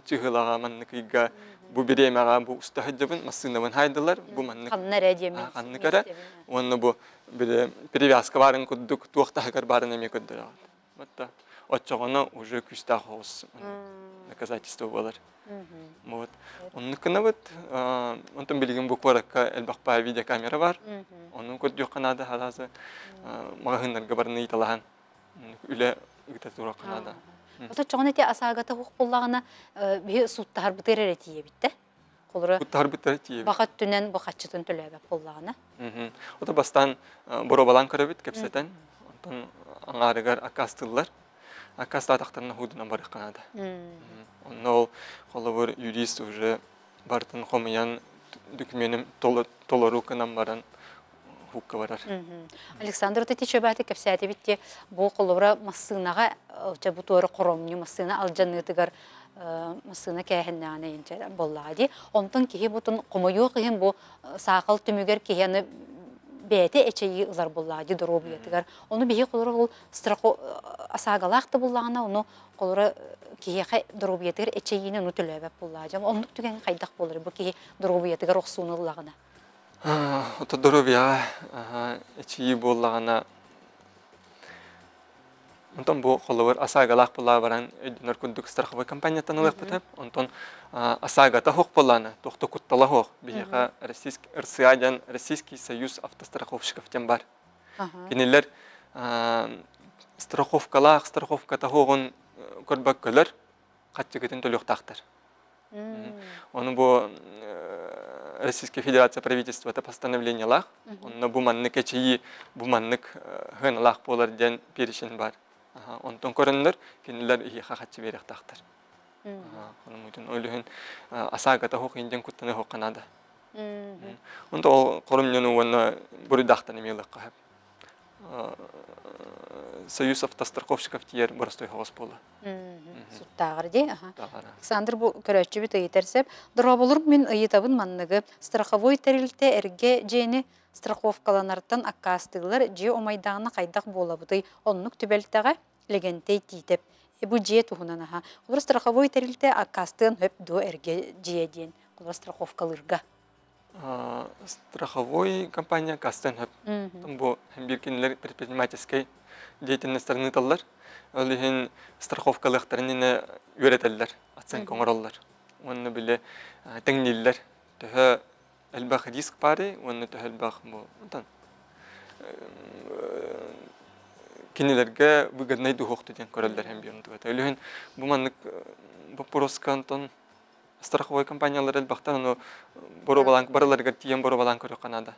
C: чыһылаҕа маннык ыйга бу бириэмэҕэ бу уста сылдьабын массыынабын хаайдылар бу маннык
A: ханна эрэ диэммин
C: ханнык эрэ уонна бу били перевязка баарын курдук туох таһыгар баарын эмиэ көрдөрөҕүт батта оччоҕуна уже күүстээх оҕус доказательство буолар вот оннук гынабыт онтон билигин бу куоракка элбэх баа видеокамера бар ону көрдүөххэ наада хараазы маҕаһыыннарга баран ыйыталаһан үлэ ыыта туруохха наада.
A: Оточчоҕуна ити асаагата суох буоллаҕына биһи сууттаһарбытыгар эрэ тиийэбит да. Холура
C: Сууттаһарбытыгар тиийэбит.
A: Баха өттүнэн бу хаччытын төлөөбөт буоллаҕына.
C: Ото бастаан боруобалаан көрөбүт, кэпсэтэн. Онтон аҥаарыгар аккаастыыллар. Аккаастаатахтарына хуудунан барыахха наада. Онно ол холобур юрист уже барытын хомуйан документин толору гынан баран. Хукка барар.
A: Александр Татичеваты кэпсээтибит те бу холобура массыынаҕа чэ бу туора хоромньу массыына алдьаныытыгар массыына кээһиннэҕинэ инчэ буоллаҕа дии. Онтон киһи бутун хомойуох иһин бу саахал түмүгэр киһи аны бэйэтэ эчэйии ылар буоллаҕа дии доруобуйатыгар. Ону биһи холобура ол страхо асаагалаах да буллаҕына ону холобура киһиэхэ доруобуйатыгар эчэйиини ону төлөөбөт буоллаҕа дии. Оннук түгэн хайдах буолар бу киһи доруобуйатыгар охсууну ыллаҕына?
C: Ото доруобуйаҕа эчийии буоллаҕына, онтон бу холобур ОСАГОлаах буолаа баран өйдөнөр курдук страховой компанияттан ылыахпыт. Онтон ОСАГОта суох буоллаҕына, туох да куттала суох. Биһиэхэ Российский РСА диэн Российский союз автостраховщиков диэн бар. Кинилэр страховкалаах страховката суоҕун көрбөккөлөр, хаччыгытын төлүөхтаахтар. Ону бу Российская Федерация правительствота постановлениелаах, онно бу маннык эчэйии, бу маннык сыаналаах буолар диэн перечень бар. Онтон көрөннөр, кинилэр иһиэхэ хаччы биэриэхтаахтар. Онон ол иһин ОСАГОта суох индиан куттаны суохха наада. Онто ол хорумньуну уонна буруйдаахтан эмиэ ылыахха сөп. Союз автостраховщиков тиийэр боростой соҕус буолла.
A: Суттааҕар дии. Александр бу көрөөччүбүт ыйытар сөп. Дорооболур мин ыйытабын манныгы. Страховой тэрилтэ эргэ дьиэни страховкаланартан аккаастыыллар дьиэ умайдаҕына хайдах буолабытый? Оннук түбэлтэҕэ Лэгэнтэй Тиитэп. Бу дьиэ туһунан аха. Холобур страховой тэрилтэ аккаастыан сөп дуо эргэ дьиэ диэн? Холобур страховкалыырга.
C: Страховой компания аккаастыан сөп. Бу биир кинилэр предпринимательскай деятельностарын ыыталлар. Ол иһин страховкалыахтарын иннинэ үөрэтэллэр, оценка оҥороллор. Уонна били тэҥнииллэр. Төһө элбэх риск баарый уонна төһө элбэх бу онтон кинилэргэ выгоднай дуһуохту диэн көрөллөр һэн биир онтугата. Ол иһин бу маннык боппуруоска онтон страховой компаниялар элбэхтэр ону боруобалаан барыларыгар тиийэн боруобалаан көрүөххэ наада.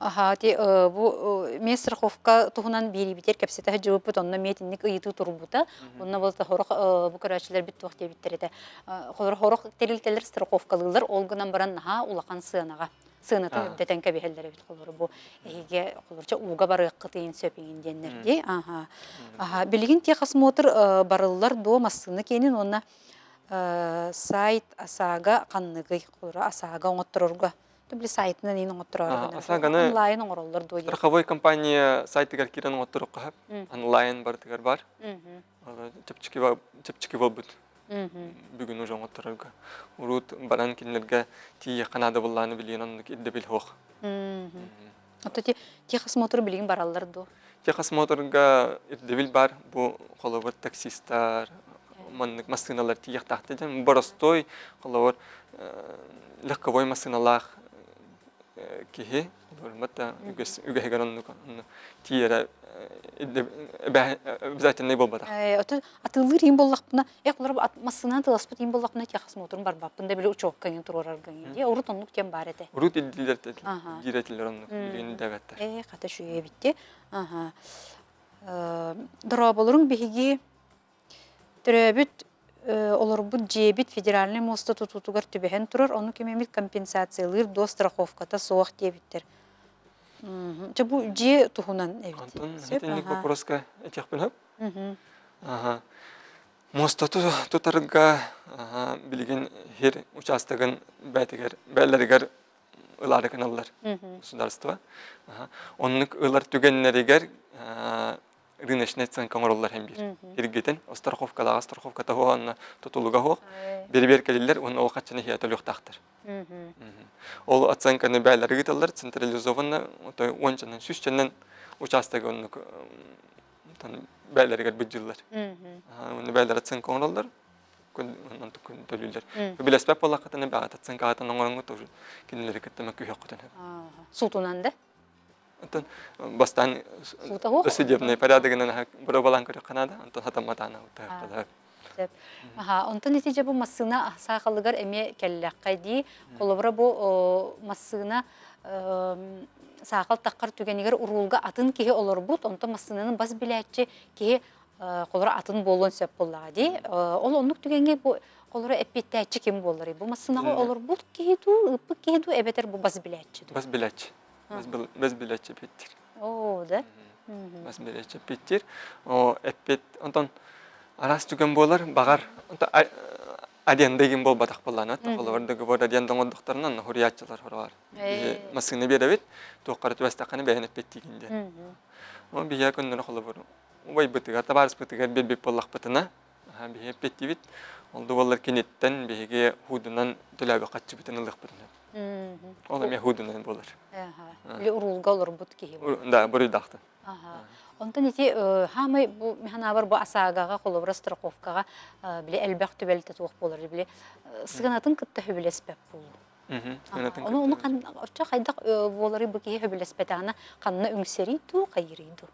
A: Аһаа, ти бу эмиэ страховка туһунан биэриибитигэр кэпсэтэ сылдьыбыппыт, онно эмиэ итинник ыйытыы турбута. Онно был хорох бу көрөөччүлэрбит туох диэбиттэр этэ. Холор тэрилтэлэр страховкалыыллар, ол гынан баран наһаа улахан сыанаҕа сыанатын үрдэтэн кэбиһэллэр эбит холору бу эһиги холорча ууга барыаххытыйын сөп иҥин диэннэр дии. Аха. Аха, билигин техосмотр барыллар дуо массыына киэнин уонна сайт ОСАГО ханныгый? Холоро ОСАГО оҥотторорго Били сайтынан иин оҥоттороор
C: ОСАГОны
A: онлайн оҥороллор дуо диэн.
C: Страховой компания сайтыгар киирэн оҥотторуохха сөп. Онлайн барытыгар бар. Чэпчэки чэпчэки буолбут. Бүгүн уже оҥотторорго. Урут баран кинилэргэ тиийиэххэ наада буоллааны билигин оннук ирдэбил суох.
A: Ото техосмотр билигин бараллар дуо?
C: Техосмотрга ирдэбил бар. Бу холобур таксистар, маннык массыыналар тиийиэхтаахтар диэн боростуой холобур легковой массыыналаах киһи холобур үгэс үгэһигэр оннук тиийэрэ обязательный буолбатах.
A: Ото атыылыыр иин буоллахпына, э холобур массыынаны тыласпыт иин буоллахпына техосмотрун барбаппын да били учуокка иҥин туруорарга дии. Урут оннук диэн баар этэ.
C: Урут ирдиилэр диир этилэр оннук билигин дэбэттэр.
A: Э хата үчүгэй эбит Аха. Дорооболоруҥ биһиги төрөөбүт олорбут дьиэбит федеральнай муоста тутуутугар түбэһэн турар, ону ким эмит компенсациялыыр дуо страховката суох диэбиттэр. Чэ бу дьиэ туһунан эбит.
C: Онтон итинник вопроска этиэхпин сөп. Аха. Муоста тутарга билигин сир учаастагын бээтигэр бээлэригэр ылаары гыналлар государство. Оннук ылар түгэннэригэр рыночная оценка оҥороллор һэн биир. Иргитин, страховкалааҕа страховката уонна тутулуга суох бэрэбиэркэлииллэр уонна ол хаччыны иһэ төлүөхтаахтар. Ол оценканы бээлэр ыыталлар централизованно уончанан сүүсчэнэн учаастагы оннук бээлэригэр быдьыыллар. Уонна бээлэр оценка оҥороллор күн төлүүллэр. Билэспэт буоллаххытына бэҕэт оценкаҕытын оҥороҥҥут тоже кинилэри кытта мөккүһүөххүтүн сөп.
A: Суутунан да?
C: Онтон бастаан судебный порядогынан боруобалаан көрүөххэ наада, онтон хатамматаана утаһыахха
A: Сөп. Аха, онтон ити дьэ бу массыына саахалыгар эмиэ кэллэххэ дии. Холобура бу массыына саахал таххар түгэнигэр уруулга атын киһи олорбут, онтон массыынаны бас билээччи киһи холобура атын буолуон сөп буоллаҕа дии. Ол оннук түгэҥҥэ бу Холоро эппиэттээччи ким буолларый? Бу массыынаҕа олорбут киһи дуу, ыыппыт киһи дуу, эбэтэр бу бас билээччи дуу?
C: Бас билээччи. Бас билээччи эппиэттиир.
A: Оо, да?
C: Бас билээччи эппиэттиир. О, эппиэт, онтон араас түгэн буолар, баҕар, аренда игин буолбатах буоллаана, холобур договор аренда оҥордохторуна, хуруйааччылар хоругар. Биһи массыына биэрэбит, туохха эрэ түбэстэххинэ бэйэн эппиэттиигин диэн. Ол биһиэхэ көннөрү холобур убайбытыгар, табаарыспытыгар биэрбит буоллахпытына, биһи эппиэттиибит. Ол да буоллар киниттэн биһиги хуудунан төлөөбүт хаччыбытын ылыахпытын сөп. Ол эмиэ хуудунан буолар.
A: Или уруулга олорбут киһи.
C: Да, буруйдаахтан.
A: Онтон ити хаамай бу механаабар бу АСАГАҕа холобура страховкаҕа били элбэх түбэлтэ туох буолар били сыанатын кытта сөбүлэспэт буолуу. Ону ону оччо хайдах буоларый бу киһи сөбүлэспэтэҕинэ ханна үҥсэрий дуу, хайырый дуу?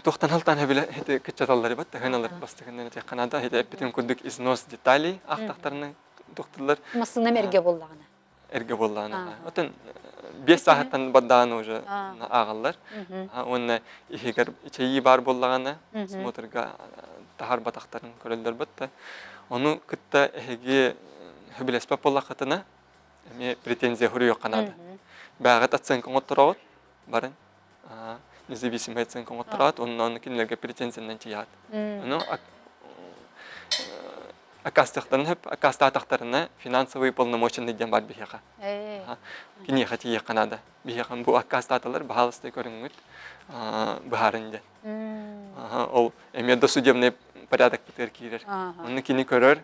C: Туохтан алтан хөбүлэ ити кыччаталлар бат тыһыналар бастыгынан ити Канада ити эппитин курдук износ деталей ахтахтарына тухтылар.
A: Массыынам эргэ буоллаҕына.
C: Эргэ буоллаҕына. Отон биэс сааһыттан баддаан уже ааҕаллар. Уонна иһигэр ичэйии баар буоллаҕына смотрга таһар батахтарын көрөллөр бат Ону кытта эһиги сөбүлэспэт буоллаххытына, эмиэ претензия суруйуохха наада. Бэҕэт оценка оҥоттороҕут, барын независимый оценка оҥоттороҕут, онно ону кинилэргэ претензиянан тиийэҕит. Ону аккаастыахтарын сөп, аккаастаатахтарына финансовый уполномоченный диэн баар биһиэхэ. Киниэхэ тиийиэххэ наада. Биһиэхэ бу аккаастааталар, баһаалыста көрүҥҥүт, быһаарын диэн. Ол эмиэ досудебный порядокпытыгар киирэр. Онно кини көрөр,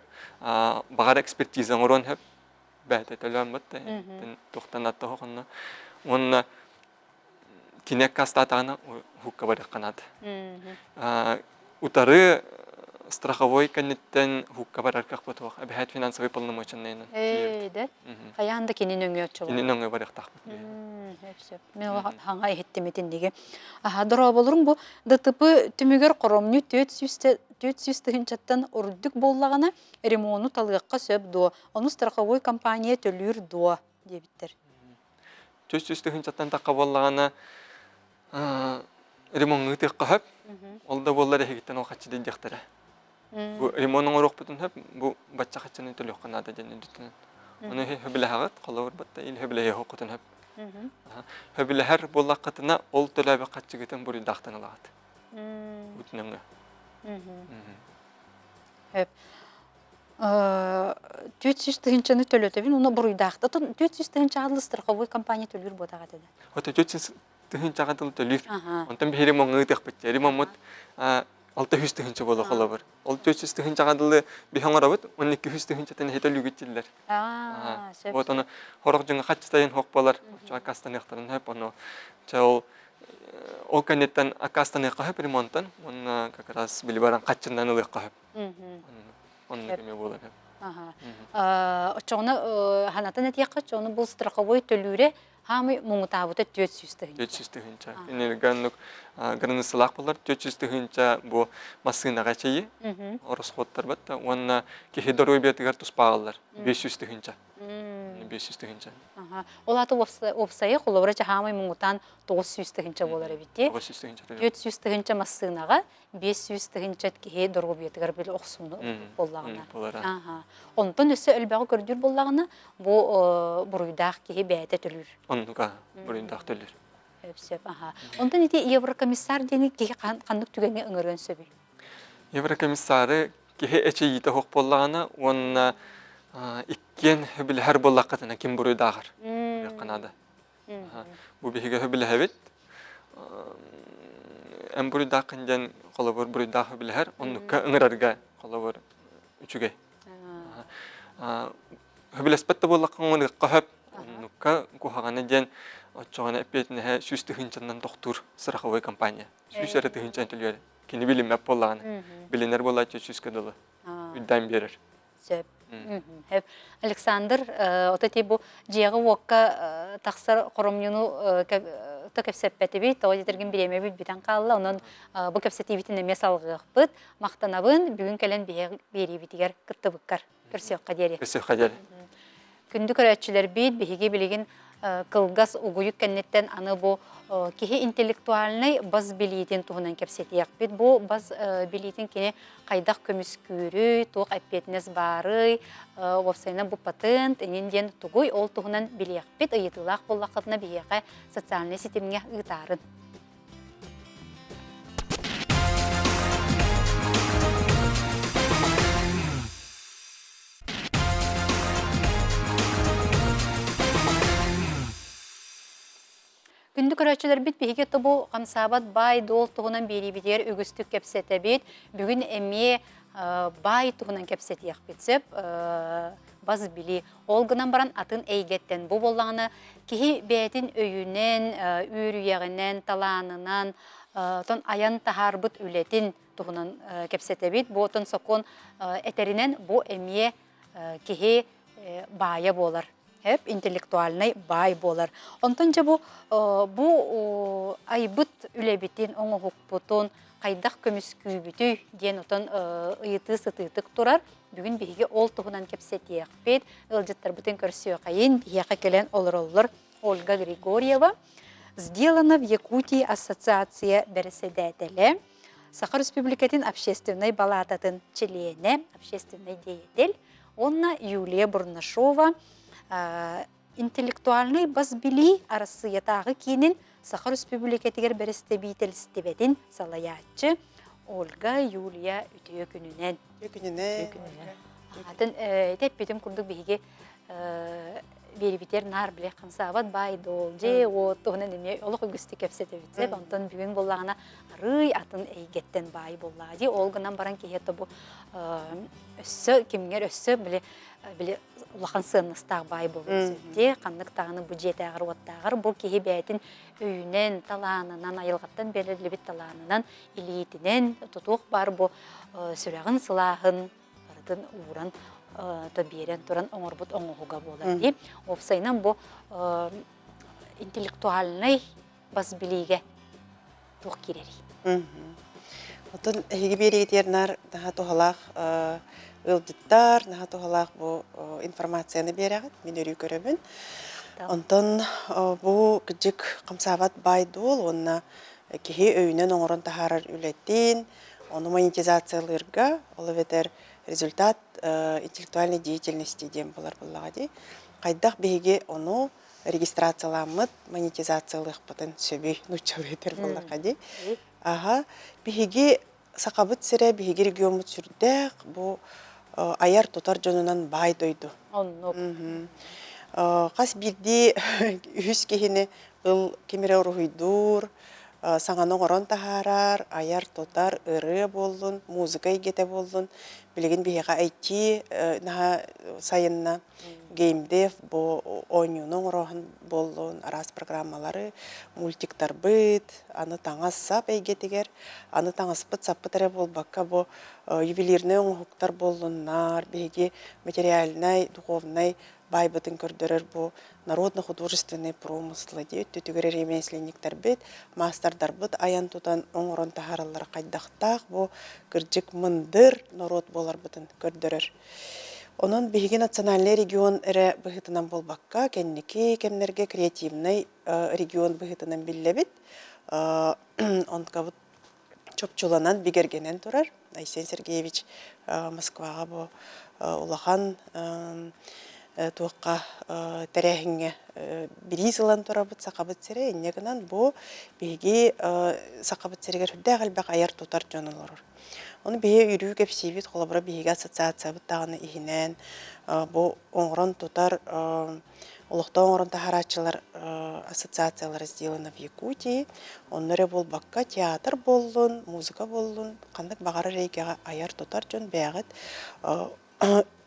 C: баҕар экспертиза оҥоруон сөп, бэйэтэ төлөөн батта, туохтан аттаһох онно. Уонна кини аккаастаатаҕына уһукка барыахха наада. Утары страховой кэнниттэн уһукка барар кыахпыт суох. Эбэһээт финансовый полномоченныйынан.
A: Ээ, да? Хайаан да кини нөҥүө оччолор.
C: Кини нөҥүө барыахтаахпыт.
A: Сөп, сөп. Мин ол хаҥа иһиттим итинниги. Аха, дорооболоруҥ бу ДТП түмүгэр хоромньу 400 тыһыынчаттан ордук буоллаҕына, ремону талыахха сөп дуо? Ону страховой компания төлүүр дуо? диэбиттэр.
C: 400 тыһыынчаттан тахха буоллаҕына, ремоҥҥа ыытыахха сөп. Ол да буоллар эһигиттэн ол хаччы диэхтэрэ. Бу ремонт оҥоруохпутун сөп, бу бачча хаччаны төлүөххэ наада диэн үрдүтүнэн. Ону сөбүлэһэҕит, холобур батта или сөбүлэһиэххитин сөп. Сөбүлэһэр буоллаххытына, ол төлөөбүт хаччыгытын буруйдаахтан ылаҕыт. Бүтүнөҥҥө.
A: Сөп. 400 тыһыынчаны төлөтөбүн, уну буруйдаахта. 400 тыһыынчаҕа дылы страховой компания төлүүр буотаҕа этэ.
C: Ото 400 тыһыынчаҕа дылы төлүүр. Онтон биһиги ремоҥҥа ыытыахпыт. Ремоммут 600 тыһыынча буола холобур. Ол 400 тыһыынчаҕа дылы биһи оҥоробут, 1200 тыһыынчатын иһитэ өлүүгүт дииллэр. Вот ону хорох дьоҥҥо хаччытайын хоқ буолар, оччоҕо аккаастаныахтарын сөп, ону чэ ол ол кэнниттэн аккаастаныахха сөп ремонтан, уонна как раз били баран хаччыннан ылыахха сөп. Оннук эмиэ буолар.
A: Оччоҕуна ханатын этиэххэ, оччоҕуна бу страховой төлүүрэ хаамый муҥутаабыта 400 тыһыынча.
C: 400 тыһыынча. Кинилэргэ оннук границалаах буолар. 400 тыһыынча бу массыынаҕа эчэйии, ороскуоттарбат да уонна киһи доруобуйатыгар туспааҕаллар 500 тыһыынча. 500 тыһыынча.
A: Ол аата уопсайы холобура хаамай муҥутаан 900 тыһыынча буолар эбит дии.
C: 900 тыһыынча.
A: 400 тыһыынча массыынаҕа 500 тыһыынча киһи доруобуйатыгар били охсууну буоллаҕына. Онтон өссө элбэҕи көрдүүр буоллаҕына, бу буруйдаах киһи бэйэтэ төлүүр.
C: Оннук буруйдаах төлүүр.
A: Сөп, аха. Онтон ити еврокомиссар диэни киһи ханнык түгэҥҥэ ыҥырыан сөбүй?
C: Еврокомиссары киһи эчэйиитэ суох буоллаҕына уонна иккиэн сөбүлэһэр буоллаххытына ким буруйдааҕар наада. Бу биһиги сөбүлэһэбит. Эн буруйдааххын диэн холобур буруйдаах сөбүлэһэр, оннукка ыҥырарга холобур үчүгэй. Сөбүлэспэт да буоллахха ыҥырыахха сөп. Оннукка куһаҕана диэн оччоҕуна эппиэтинэһэ сүүс тыһыынчанан тохтуур страховой компания. Сүүс эрэ тыһыынчаны төлүөр. Кини билиммэт буоллаҕына. Билинэр буолааччы сүүскэ дылы. Үрдээн биэрэр.
A: Сөп. Сөп. Александр, ото ти бу дьиэҕэ-уокка тахсар хоромньуну то кэпсэппэтибит, тоҕо диэтэргин бириэмэбит бүтэн хаалла, онон бу кэпсэтиибитин эмиэ салҕыахпыт. Махтанабын, бүгүн кэлэн биэриибитигэр кыттыбыккар. Көрсүөххэ диэри.
C: Көрсүөххэ диэри.
A: Күндү көрөөччүлэрбит, биһиги билигин Кылгас угуйук кэнниттэн аны бу киһи интеллектуальнай бас билиитин туһунан кэпсэтиэхпит. Бу бас билиитин кини хайдах көмүскүүрүй, туох эппиэтинэс баарый, уопсайынан бу патент иҥин диэн тугуй, ол туһунан билиэхпит, ыйытыылаах буоллаххытына биһиэхэ социальнай ситимҥэ ыытаарын. Күндү көрөөччүлэрбит биһиги тобу хамсаабат баай-дуол туһунан биэриибитигэр үгүстүк кэпсэтэбит. Бүгүн эмиэ баай туһунан кэпсэтиэхпит сөп. Бас билии. Ол гынан баран атын эйгэттэн бу буоллаҕына киһи бэйэтин өйүнэн, үөрүйэҕинэн, талаанынан, тон айан таһаарбыт үлэтин туһунан кэпсэтэбит. Бу отон сокуон этэринэн бу эмиэ киһи баайа буолар. Эп интеллектуальнай баай буолар. Онтон дьэ бу бу айбыт үлэбитин, оҥоһукпутун хайдах көмүскүүбүтүй диэн отон ыйытыы сытыытык турар. Бүгүн биһиги ол туһунан кэпсэтиэхпит, ыалдьыттарбытын көрсүөхэйин, биһиэхэ кэлэн олороллор Ольга Григорьева, «Сделано в Якутии» ассоциация бэрэссэдээтэлэ, Саха Республикатын общественнай балаататын чилиэнэ, общественнай деятель уонна Юлия Бурнашова интеллектуальнай бас билии Арассыыйатааҕы киинин Саха Республикатыгар бэрэстэбиитэлистибэтин салайааччы Ольга Юлия үтүө күнүнэн.
D: Үтүө күнүнэн.
A: Атын ити эппитим курдук биһиги биэрибитигэр наар били хамсаабат баай-дуол, дьиэ-уот туһунан эмиэ олох үгүстүк кэпсэтэбит сөп. Онтон бүгүн буоллаҕына арыый атын эйгэттэн баай буоллаҕа дии. Ол гынан баран киһи бу өссө кимҥэр өссө били били улахан сыаннастаах баай буолуон сөп дии. Ханнык даҕаны бу дьиэтээҕэр-уоттааҕар бу киһи бэйэтин өйүнэн, талаанынан, айылҕаттан бэриллибит талаанынан, илиитинэн тутуох баар бу сүрэҕин сылааһын барытын ууран то биэрэн туран оҥорбут оҥоһуга буолар дии. Уопсайынан бу интеллектуальнай бас билиигэ туох киирэрий?
D: Оттон эһиги биэриигитигэр наар наһаа туһалаах ыалдьыттар, наһаа туһалаах бу информацияны биэрэҕит, мин өрүү көрөбүн. Онтон бу кырдьык хамсаабат баай-дуол уонна киһи өйүнэн оҥорон таһаарар үлэтин, Ону монетизациялыырга, ол эбэтэр результат интеллектуальной деятельности диэн буолар буоллаҕа дии. Хайдах биһиги ону регистрацияламмыт монетизациялыахпытын сөбүй нууччалыы этэр буоллахха дии. Аха, биһиги Сахабыт сирэ, биһиги региоммут сүрдээх бу айар-тутар дьонунан баай дойду.
A: Оннук.
D: Хас биирдии үһүс киһини ыл ким эрэ уруһуйдуур, саҥаны оҥорон таһаарар, айар-тутар, ырыа буоллун, музыка эйгэтэ буоллун. Билигин биһиэхэ IT наһаа сайынна. Геймдев бу оонньууну оҥорооһун буоллун, араас программалары, мультиктарбыт, аны таҥас-сап эйгэтигэр, аны таҥаспыт-саппыт эрэ буолбакка бу ювелирнай оҥоһуктар буоллуннар, биһиги материальнай, духовнай баайбытын көрдөрөр бу народно-художественные промыслы дии өттүтүгэр ремесленниктэрбит, маастардарбыт айан-тутан оҥорон таһаараллара хайдахтаах бу кырдьык мындыр норуот буоларбытын көрдөрөр. Онон биһиги национальнай регион эрэ быһыытынан буолбакка, кэнники кэмнэргэ креативнай регион быһыытынан биллэбит. Онтукабыт чопчуланан, бигэргэнэн турар. Айсен Сергеевич Москваҕа бу улахан туохха тэрээһиҥҥэ бириис ылан турабыт Сахабыт сирэ. Инньэ гынан бу биһиги Сахабыт сиригэр сүрдээх элбэх айар-тутар дьон олорор. Ону биһиги өрүү кэпсиибит, холобура биһиги ассоциациябыт даҕаны иһинэн бу оҥорон тутар Олохтоох оҥорон таһаарааччылар ассоциациялара сделано в Якутии. Онно эрэ буолбакка театр буоллун, музыка буоллун, ханнык баҕарар эйгэҕэ айар-тутар дьон бэйэҕит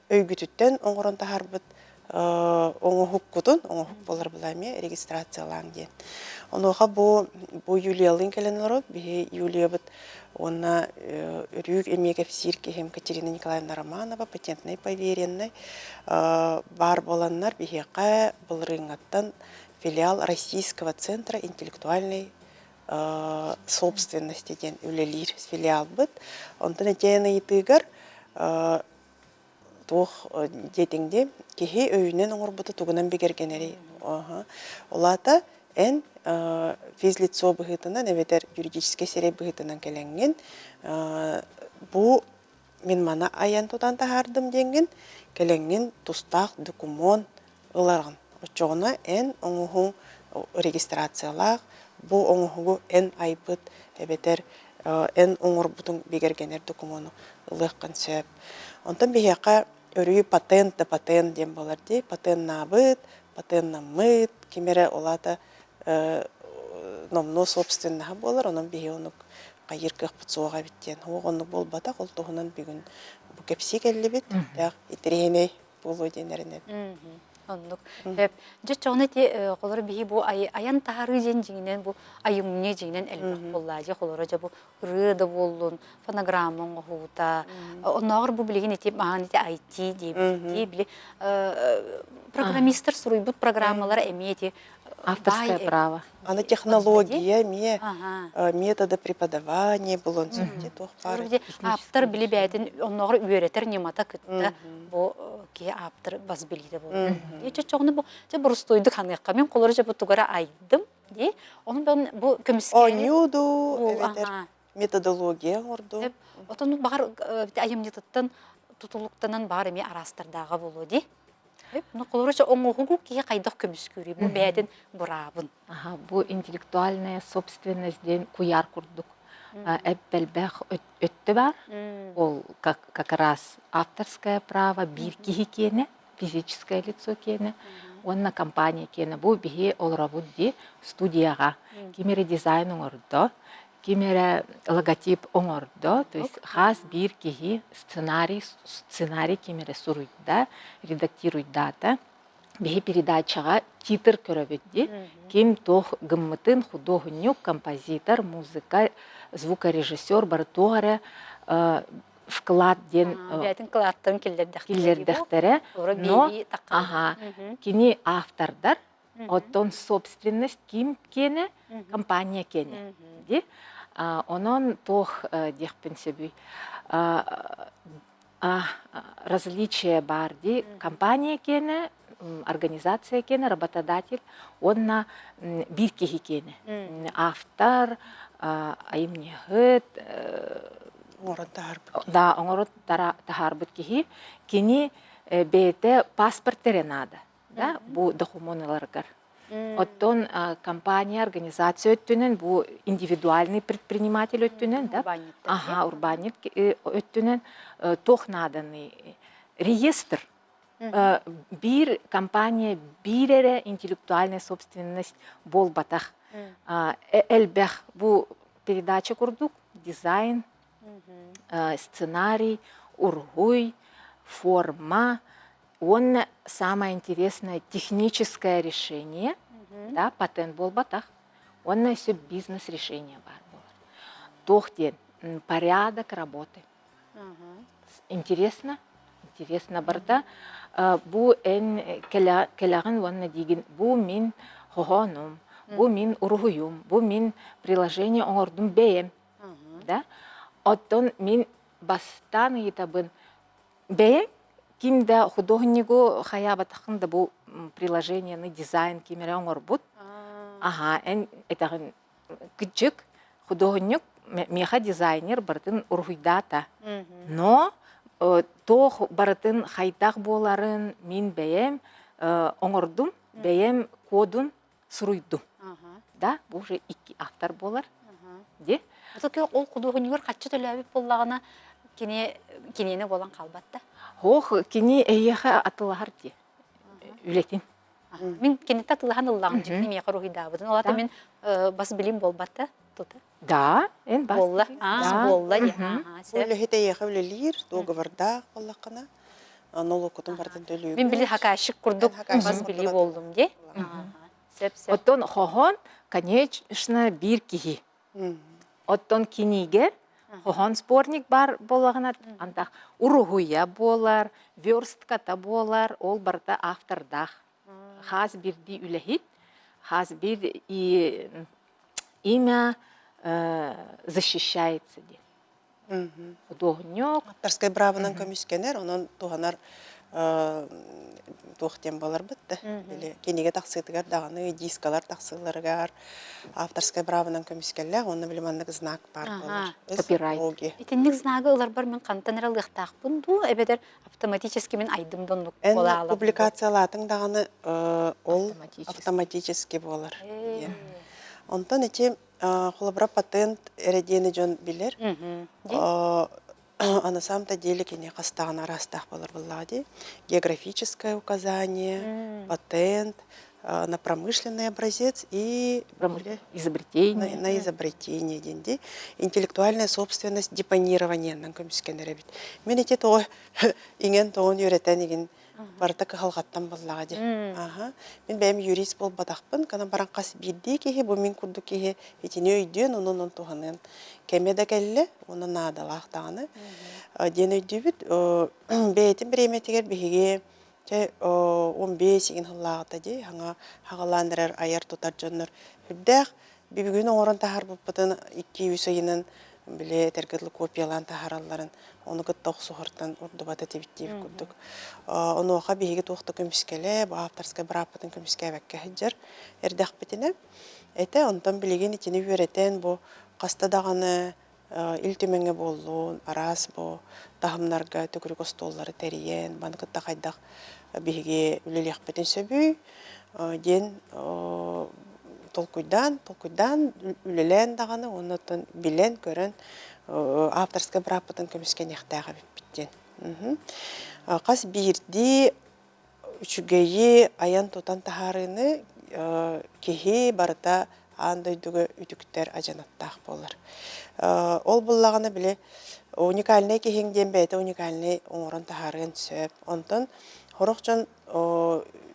D: өйгүтүттэн оҥорон таһаарбыт оҥоһуккутун, оҥоһук буолар була эмиэ регистрациялааҥ диэн. Онуоха бу бу Юлиялыын кэлэн олорот, биһи Юлиябыт уонна өрүү эмиэ кэпсиир киһим Катерина Николаевна Романова патентнай поверенный баар буоланнар биһиэхэ былырыыҥҥаттан филиал Российского центра интеллектуальной собственности диэн үлэлиир филиалбыт. Онтон этиэн ыйытыыгар. Туох диэтиҥ дии, киһи өйүнэн оҥорбута тугунан бигэргэнэрий? Ол аата эн физлицо быһыытынан эбэтэр юридическэй сирэй быһыытынан кэлэҥҥин бу мин маны айан тутан таһаардым диэҥҥин кэлэҥҥин тустаах докумуон ыларҕын. Оччоҕуна эн оҥоһуҥ регистрациялаах, бу оҥоһугу эн айбыт эбэтэр эн оҥорбутуҥ бигэргэнэр докумуону ылыаххын сөп. Онтон биһиэхэ өрүү патент да патент диэн буолар дии. Патеннаабыт, патеннаммыт, ким эрэ ол аата номнуо собственноһа буолар, онон биһи оннук хайыыр кыахпыт суоҕа эбит диэн. Суох оннук буолбатах, ол туһунан бүгүн бу кэпсии кэллибит. Интэриэһинэй буолуо диэн эрэнэбин.
A: Оннук. Дьэ, чоҕуна ити холоро биһи бу айан таһарыы диэн дьиҥинэн бу айымньы дьиҥинэн элбэх буоллаа дьэ холоро дьэ бу ырыа да буоллун, фонограмма оҥоһуута. Оннооҕор бу билигин ити маһан ити IT диэбит били программистар суруйбут программалара эмиэ ити
E: Авторское право.
D: Аны технология эмиэ методы преподавания булан туох баар.
A: Ааптар били бэйэтин оннооҕор үөрэтэр ньымата кытта бу киһи ааптар бас билиитэ буолар. Чочоҕуну бу дьэ борустуойдук ханыахха мин холоро дьэ бу тугара айдым дии. Ону бу бу көмүскээри
D: Оонньуу дуу эбэтэр методология оҥорду.
A: Отон баҕар айымньытыттан тутулуктанан баҕар эмиэ араастардааҕа буолуо дии. Ну, холоруша оҥоһугу киһи хайдах көмүскүүрүй бу бэйэтин быраабын.
E: Аха, бу интеллектуальная собственность диэн куйаар курдук эп-элбэх өттө бар. Ол как, как раз авторское право биир киһи киэнэ, физическое лицо киэнэ уонна компания киэнэ. Бу биһи олоробут дии студияҕа. Ким эрэ дизайн оҥордо, ким эрэ логотип оҥордо, то есть хас биир киһи сценарий, сценарий ким эрэ суруйда, редактируйдаата. Биһи передачаҕа титр көрөбүт дии. Ким туох гыммытын худуоһунньук, композитор, музыка, звукорежиссер бары туох эрэ вклад диэн
A: бэйэтин кылааттарын киллэрдэхтэрэ.
E: Киллэрдэхтэрэ. Но аха, кини автордар Оттон собственность ким киэнэ, компания киэнэ дии. Онон туох диэхпин сөбүй? Различие баар дии. Компания киэнэ, организация киэнэ, работодатель уонна биир киһи киэнэ. Автор, айымньыһыт,
D: оҥорон таһаарбыт.
E: Да, оҥорон таһаарбыт киһи. Кини бэйэтэ паспорт эрэ наада. Да, бу докумуон ыларгар. Оттон компания, организация өттүнэн, бу индивидуальный предприниматель өттүнэн, да, ага, урбаанньыт өттүнэн туох нааданы реестр биир компания биир эрэ интеллектуальная собственность буолбатах. Элбэх бу передача курдук дизайн, сценарий, уруһуй, форма, Уонна самое интересное техническое решение, да, патент буолбатах. Уонна өссө бизнес-решение баар буолар. Туох диэн порядок работы. Интересно, интересно барыта. Бу эн кэлэҕин уонна диигин бу мин хоһоонум, бу мин уруһуйум, бу мин приложение оҥордум бэйэм. Да? Оттон мин бастаан ыйытабын Бэйэҥ ким да художнигу хайаабатаххын да бу приложениены дизайн ким эрэ оҥорбут. Аһаа, эн этэҕин кыдьык художник миэхэ дизайнер барытын уруһуйдаата. Но туох барытын хайдах буоларын мин бэйэм оҥордум, бэйэм кодун суруйдум. Да, бу уже икки автор буолар. Ди.
A: Ол худуоһунньугар хаччы төлөөбүт буоллаҕына кини киниэнэ буолан хаалбат да?
E: Ох, кини эйиэхэ атылаһар дии үлэтин.
A: Мин киниттэ атылаһан ыллаҕым дьикти миэхэ уруһуйдаабытын. Ол ата мин бас билим буолбат да тута.
E: Да, эн бас
A: Буолла. Аа, буолла.
D: Үлэһит эйиэхэ үлэлиир, дуогабардаах буоллаххына, нолуоккутун барытын төлүүгүн.
A: Мин били хакаащик курдук бас билии буоллум дии. Сөп, сөп.
E: Оттон хоһоон, конечно, биир киһи. Оттон кинигэ хоһоон сборник бар буоллаҕына, антах уруһуйа буолар, верстката буолар, ол барыта автордаах. Хас биирдии үлэһит, хас биир имя защищается диэн. Худуоһунньук.
D: Авторскай быраабынан көмүскэнэр, онон туһанар туох диэн буоларбыт да. Били кинигэ тахсыытыгар даҕаны, дискалар тахсыыларыгар авторскай быраабынан көмүскэллээх уонна били маннык знак баар буолар.
E: Копирайт.
A: Итинник знагы ыларбар мин хантан эрэ ылыахтаахпын дуу, эбэтэр автоматически мин айдым да оннук
D: Эн
A: буолаалабын дуу?
D: публикациялаатыҥ даҕаны ол автоматически буолар. Онтон ити Холобура, патент эрэ диэни дьон билэр. А на самом-то деле кини хастаҕын араастаах буолар буоллаҕа дии. Географическое указание, патент, на промышленный образец и
E: изобретение.
D: На изобретение диэн дии. Интеллектуальная собственность депонированиенан көмүскэнэр эбит. Мин ити тоҕо иҥэн-тоҕон үөрэтэн игин барыта кыһалҕаттан буоллаҕа дии. Аха. Мин бэйэм юрист буолбатахпын, гынан баран хас биирдии киһи, бу мин курдук киһи итини өйдүөн, онон онон туһаныан кэмэ да кэллэ, уонна наадалаах даҕаны диэн өйдүүбүт. Бэйэтин бириэмэтигэр биһиги чэ 15 игин сыллааҕыта дии хаҥа хаҕалаан эрэр айар-тутар дьоннор сүрдээх Бүгүн оҥорон таһаарбыппытын 2-3 ыйынан били этэргэ дылы копиялаан таһааралларын ону кытта охсуһартан ордубат этибит диэбит курдук. Онуоха биһиги туох да көмүскэлэ, бу авторскай бырааппытын көмүскээбэккэ сылдьар эрдэхпитинэ этэ. Онтон билигин итини үөрэтэн бу хаста даҕаны Ил Түмэҥҥэ буоллун, араас бу таһымнарга төгүрүк остуоллары тэрийэн, маны кытта хайдах биһиги үлэлиэхпитин сөбүй диэн толкуйдаан, толкуйдаан үлэлээн даҕаны уонна оттон билэн, көрөн авторскай бырааппытын көмүскэниэхтээх эбиппит диэн. Хас биирдии үчүгэйи айан-тутан таһаарыыны киһи барыта аан дойдуга үтүктэр адьынаттаах буолар. Ол буллаҕына били уникальнай киһиҥ диэн бэйэтэ уникальнай оҥорон таһаарыан сөп. Онтон сорох дьон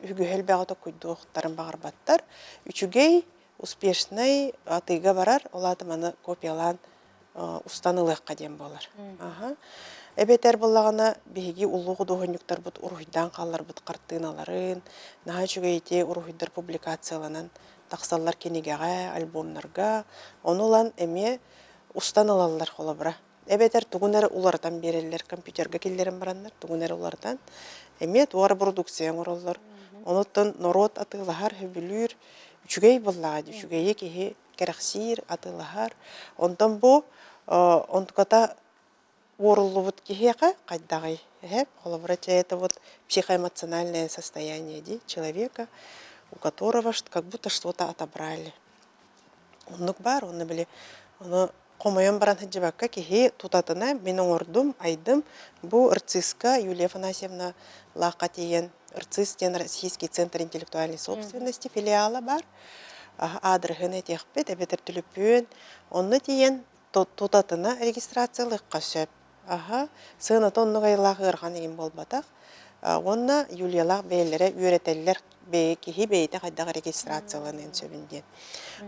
D: үгүһү элбэҕи токуйдуохтарын баҕарбаттар. Үчүгэй успешнай атыыга барар, ол аата маны копиялаан устан ылыахха диэн буолар. Аха. Эбэтэр буоллаҕына биһиги улуу худуоһунньуктарбыт уруһуйдаан хаалларбыт хартыыналарын, наһаа үчүгэй ити уруһуйдар публикацияланан тахсаллар кинигэҕэ, альбомнарга. Ону ылан эмиэ устан ылаллар холобура. Эбэтэр тугун эрэ уларытан биэрэллэр, компьютерга киллэрэн бараннар тугун эрэ уларытан эмиэ туох эрэ продукция оҥороллор. Онуттан норуот атыылаһар, сөбүлүүр, үчүгэй буоллаҕа дии, үчүгэйи киһи кэрэхсиир, атыылаһар. Онтон бу онтуката уоруллубут киһиэхэ хайдаҕый? Эһэ, холобура, это вот психоэмоциональное состояние дии человека, у которого как будто что-то отобрали. Оннук баар, онно били ону хомойон баран сылдьыбакка киһи тутатына мин оҥордум, айдым. Бу РЦИСка Юлия Афанасьевна лаахха тиийэн РЦИС диэн Российский центр интеллектуальной собственности филиала баар. Аадырыһын этиэхпит, эбэтэр түлүпүөн. Онно тиийэн тутатына регистрациялыахха сөп. Аһа, сыаната оннук айылаах ыарахан игин буолбатах. Уонна Юлиялаах бэйэлэрэ үөрэтэллэр бэйэ киһи бэйэтэ хайдах регистрацияланыан сөбүн диэн.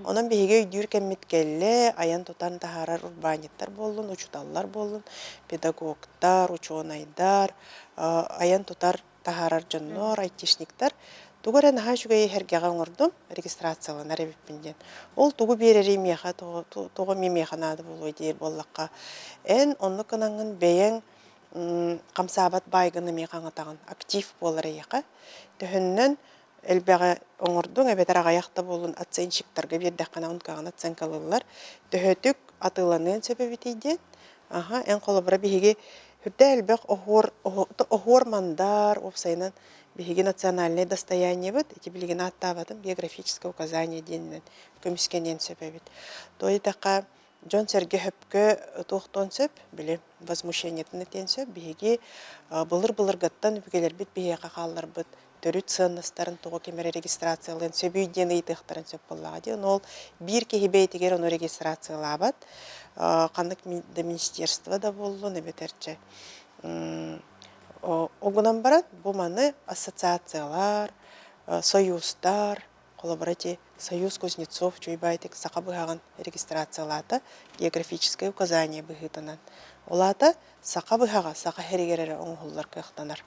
D: Онон биһиги өйдүүр кэммит кэллэ, айан-тутан таһаарар урбаанньыттар буоллун, учууталлар буоллун, педагогтар, учуонайдар, айан-тутар таһаарар дьоннор, айтишниктар тугу эрэ наһаа үчүгэй эһэргэҕэ оҥордум, регистрацияланар эбиппин диэн. Ол тугу биэрэрий миэхэ, тоҕо эмиэ миэхэ наада буолуой диир буоллахха, эн оннук гынаҥҥын бэйэҥ хамсаабат баайгын эмиэ хаҥатаҕын, актив буолар эйиэхэ. Төһөннөн элбэҕи оҥордуҥ эбэтэр аҕыйах да буоллун оценщиктарга биэрдэххинэ онтукаҕын оценкалыыллар. Төһөтүк атыыланыан сөп эбитий диэн. Аха, эн холобура биһиги Үрдэ элбэх оһуор, оһуор мандар, уопсайынан биһиги национальнай достояниебыт, ити билигин ааттаабатым, географическое указание диэнинэн көмүскэниэн сөп эбит. То диэтэххэ, дьон-сэргэ сөпкө туохтуон сөп, били возмущениетын этиэн сөп. Биһиги былыр-былыргаттан өбүгэлэрбит биһиэхэ хаалларбыт төрүт сыаннастарын тоҕо ким эрэ регистрациялыан сөбүй диэн ыйытыахтарын сөп буоллаҕа дии. Ону ол биир киһи бэйэтигэр ону регистрациялаабат. Ханнык да министерство да буоллун эбэтэр чэ ол гынан баран бу маны ассоциациялар, союзтар, холобура ити Союз Кузнецов Чуйбайтик саха быһаҕын регистрациялаата географическое указание быһыытынан. Ол аата саха быһаҕа саха иһэригэр эрэ оҥоһуллар кыахтанар.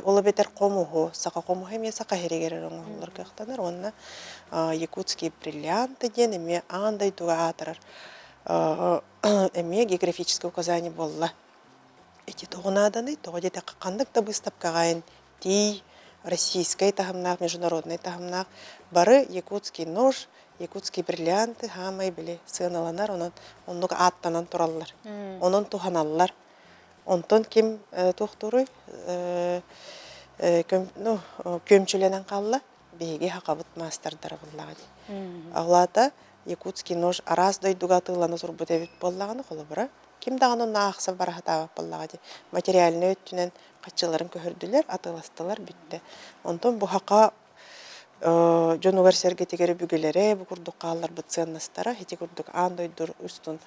D: Ол эбэтэр хомуһу, саха хомуһа эмиэ саха иһэригэр эрэ оҥоһуллар кыахтанар уонна якутские бриллианты диэн эмиэ аан дойдуга аатырар. Эмиэ географическое указание буолла. Ити тоҕо нааданый? Тоҕо диэтэххэ, ханнык да быыстапкаҕа эн тиий, российскай таһымнаах, международнай таһымнаах бары якутский нож, якутские бриллианты хаамай били сыаналанар, онон оннук ааттанан тураллар. Онон туһаналлар. Онтон ким туохтууруй? Ну, күөмчүлэнэн хаалла. Биһиги хахабыт маастардара буоллаҕа дии. Ол аата якутский нож араас дойдуга атыылана турбут эбит буоллаҕына, холобура, ким даҕаны онно аахса бара сатаабат буоллаҕа дии. Материальнай өттүнэн хаччыларын көһөрдүлэр, атыыластылар, бүттэ. Онтон бу хака дьонугар-сэргэтигэр өбүгэлэрэ бу курдук хаалларбыт сыаннастара ити курдук аан дойду устун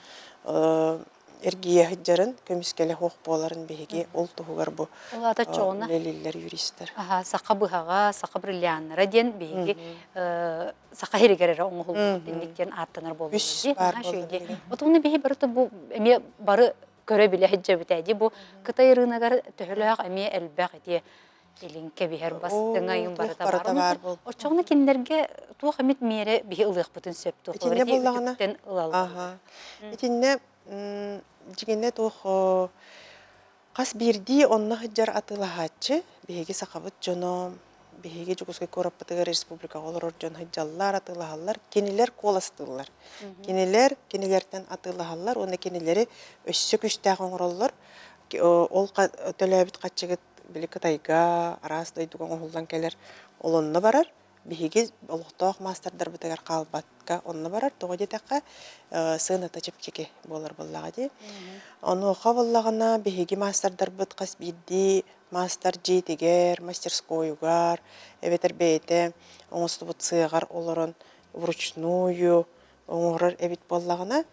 D: эргийэ сылдьарын, көмүскэлэ суох буоларын биһиги ол туһугар бу
A: Ол аата чоҕуна
D: үлэлииллэр юристар.
A: Аха, саха быһаҕа, саха бриллианнара диэн биһиги саха иһигэр эрэ оҥоһуллубут инник диэн ааттанар буоллулар
D: Үс
A: дии.
D: баар
A: Наһаа
D: буолла
A: үчүгэй дии.
D: билигин.
A: Вот уонна биһи барыта бу эмиэ бары көрө билэ сылдьабыт дии. Бу Кытай ырыынагар төһөлөөх эмиэ элбэх ити илин кэбиһэр бастыҥа
D: Оо,
A: ыйын
D: туох
A: барыта
D: барыта
A: баар.
D: баар буолбут.
A: Оччоҕуна кинилэргэ туох эмит миэрэ биһи ылыахпытын сөп туох
D: Итиннэ буоллаҕына,
A: үтүктэн ылаллар.
D: аха. Итиннэ дьиҥинэ туох хас биирдии онно сылдьар атыылаһааччы биһиги сахабыт дьоно, биһиги Дьокуускай куораппытыгар республикаҕа олорор дьон сылдьаллар, атыылаһаллар, кинилэр куоластыыллар. Кинилэр кинилэртэн атыылаһаллар уонна кинилэри өссө күүстээх оҥороллор. Ол төлөөбүт хаччыгыт били Кытайга, араас дойдуга оҥоһуллан кэлэр, ол онно барар. Биһиги олохтоох маастардарбытыгар хаалбакка онно барар. Тоҕо диэтэххэ, сыаната чэпчэки буолар буоллаҕа дии. Онуоха буоллаҕына, биһиги маастардарбыт хас биирдии маастар дьиэтигэр, мастерскойугар, эбэтэр бэйэтэ оҥостубут сыаҕар олорон вручную оҥорор эбит буоллаҕына,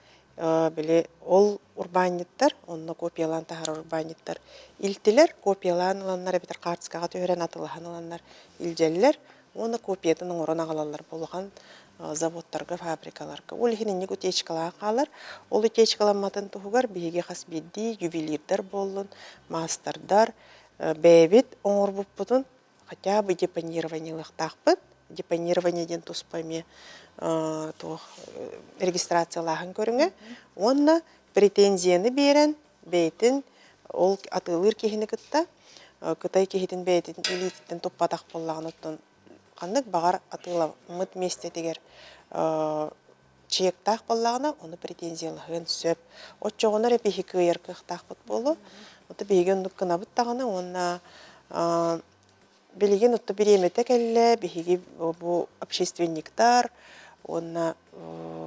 D: били ол урбаанньыттар, онно копиялаан таһаарар урбаанньыттар илтилэр, копиялаан ыланнар эбэтэр хаартыскаҕа түһэрэн атылаһан ыланнар илдьэллэр уонна копиятын оҥорон аҕалаллар бу улахан заводтарга, фабрикаларга. Ол иһин инник утечкалаах хаалар. Ол утечкаламматын туһугар биһиги хас биирдии ювелирдар буоллун, маастардар бэйэбит оҥорбуппутун хотя бы депонированиелыахтаахпыт. Депонирование диэн туспа эмиэ туох регистрациялааһын көрүҥэ. Уонна претензияны биэрэн бэйэтин ол атыылыыр киһини кытта кытай киһитин бэйэтин илиититтэн туппатах буоллаҕына оттон ханнык баҕар атыыламмыт миэстэтигэр чиэктаах буоллаҕына ону претензиялаһыан сөп. Оччоҕуна эрэ биһи кыайар кыахтаахпыт буолуо. Ото биһиги оннук гынабыт даҕаны уонна билигин отто бириэмэтэ кэллэ, биһиги бу общественниктар уонна